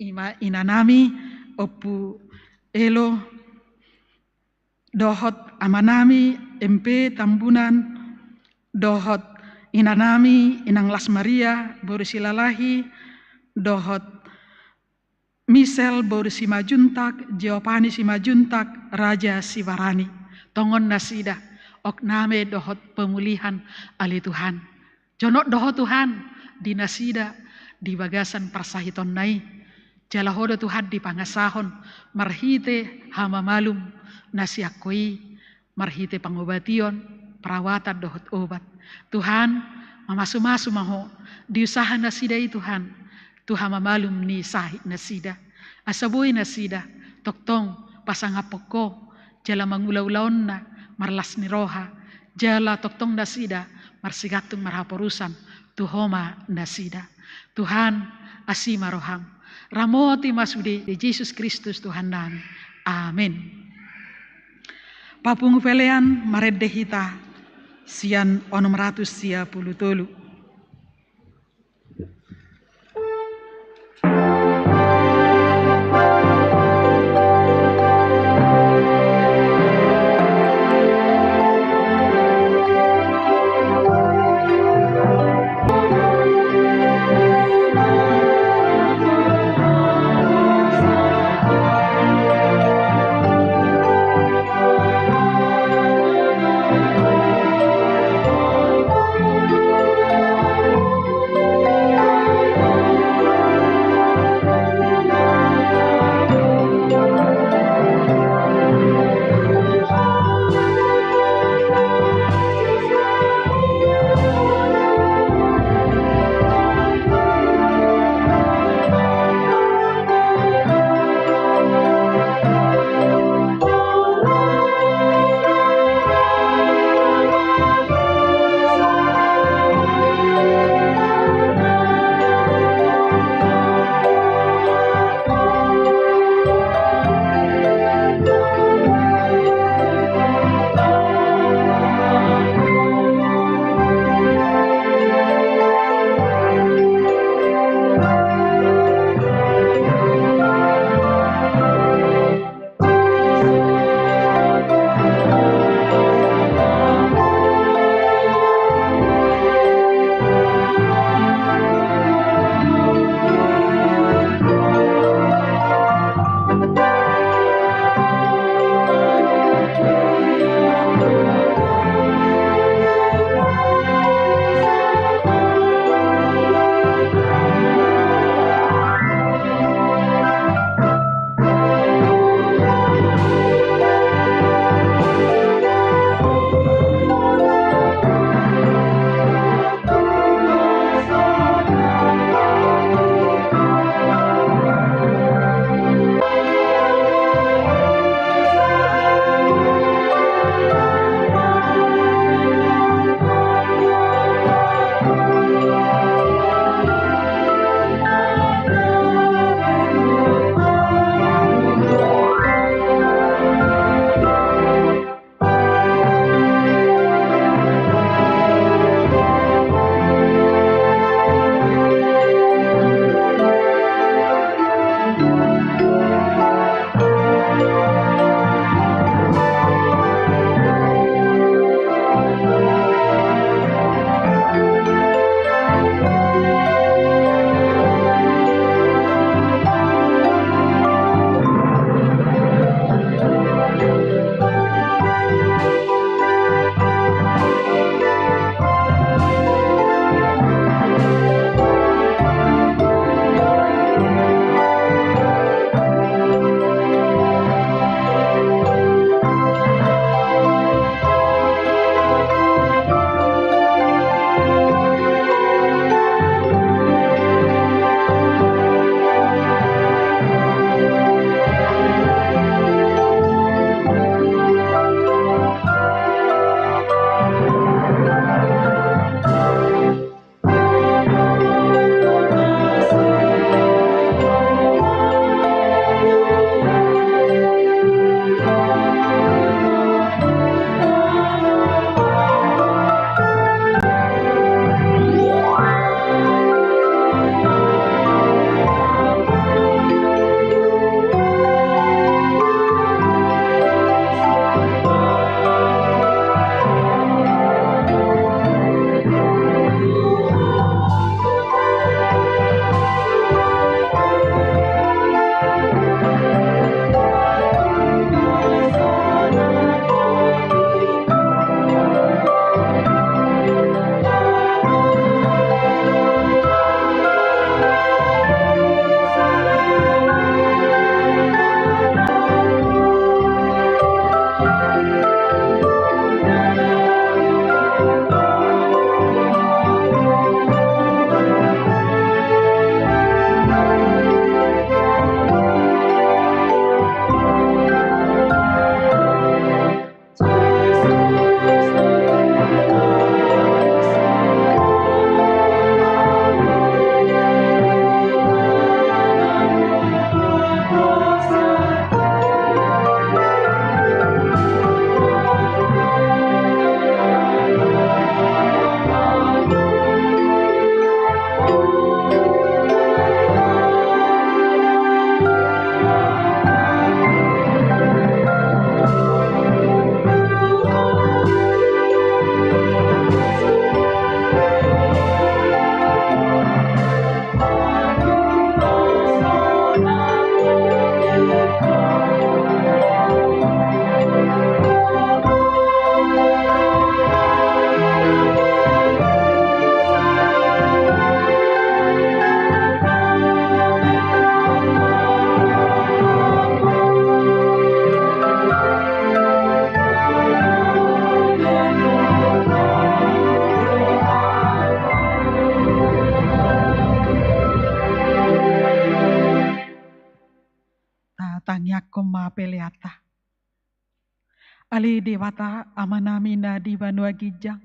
i ma inanami, Ompu Elo, dohot amanami M P Tambunan, dohot inanami Inang Las Maria, boru Silalahi, dohot Michel boru Simanjuntak, Giovanni Simanjuntak, Raja Sibarani. Tongon nasida, okname dohot pemulihan ale Tuhan. Jonok do Ho Tuhan, di nasida, di bagasan parsahitonna i. Jala Ho do Tuhan dipangasahon, marhite hamamalum na sian Ho i, marhite pangobation, perawatan dohot obat. Tuhan, mamasu-masu ma Ho, di usaha nasida i Tuhan, tu hamamalum ni sahit nasida. Asa boi nasida, tongtong pasangaphon Ho, jala mangula ulaonna, marlas ni roha, jala tongtong nasida, marsigantung marhaporusan, tu Ho ma nasida. Tuhan, asi ma rohaM. Ramoti ma sude di Jesus Kristus Tuhannami. Amen. Papungu pelean marende hita sian onom ratus sia pulu tolu. Tangiangkon ma peleanta. Ale Debata Amanami na di banua ginjang,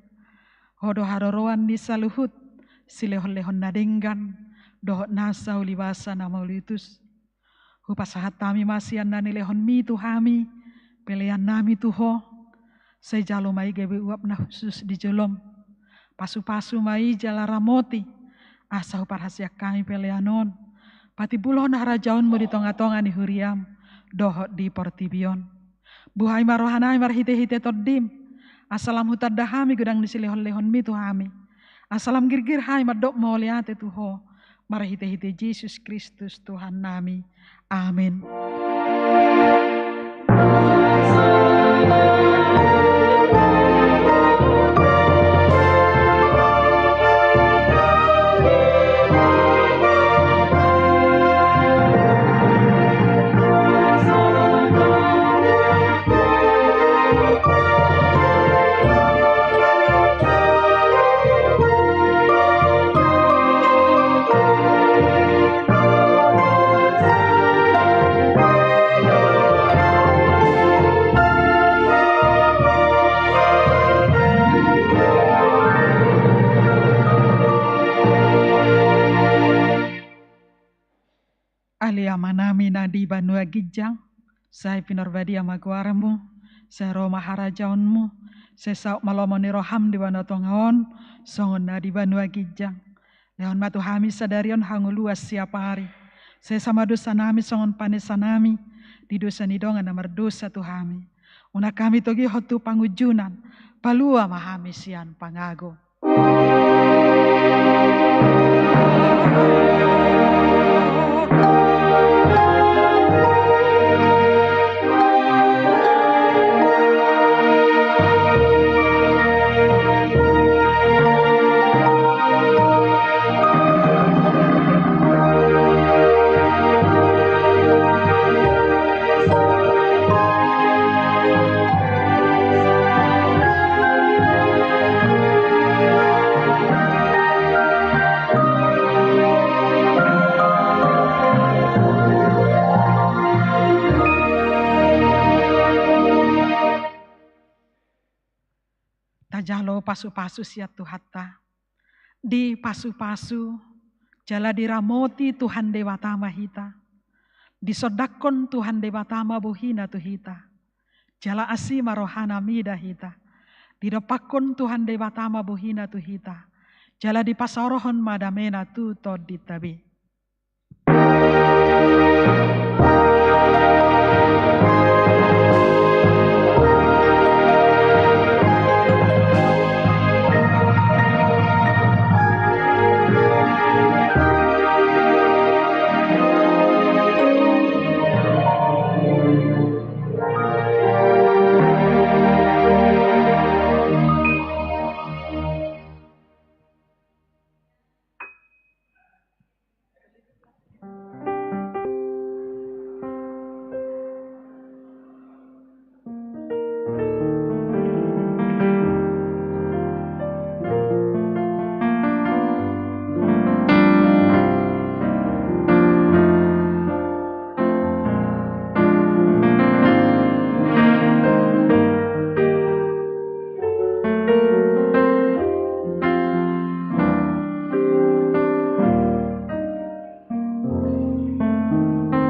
Ho do haroroan ni saluhut silehonlehon na denggan dohot nasa ulibasa na mauliutus. Hupasahat hami ma sian na nilehonMi tu hami peleannami tu Ho. Sai jalo ma i gabe uap na hushus di jolom. Pasupasu ma i jala ramoti, asa huparhaseang hami pelean on patimbulhon harajaonMu di tongatonga ni huriaM dohot di portibi on. Buhai ma rohanami marhitehite TondiM, asa lam hutanda hami godang ni silehonlehonMi tu hami, asa lam girgir hami mandok mauliate tu Ho, marhitehite Jesus Kristus Tuhannami. Amen. Ale Amanami na di banua ginjang, sai pinarbadia ma goarMu, sai ro ma harajaonMu, sai saut ma lomo ni rohaM di banua tonga on, songon na di banua ginjang. Lehon ma tu hami sadari on hangoluan siapari. Sesa ma dosanami songon panesanami di dosa ni dongan na mardosa tu hami. Unang hami togihon tu pangunjunan, palua ma hami sian pangago. Tajalo pasupasu sian Tuhanta. Dipasupasu jala diramoti Tuhan Debata ma hita. Disondangkon Tuhan Debata ma bohiNa tu hita. Jala asi ma rohaNa mida hita. Didompakkon Tuhan Debata ma bohiNa tu hita. Jala dipasaorhon ma dameNa tu tondinta be.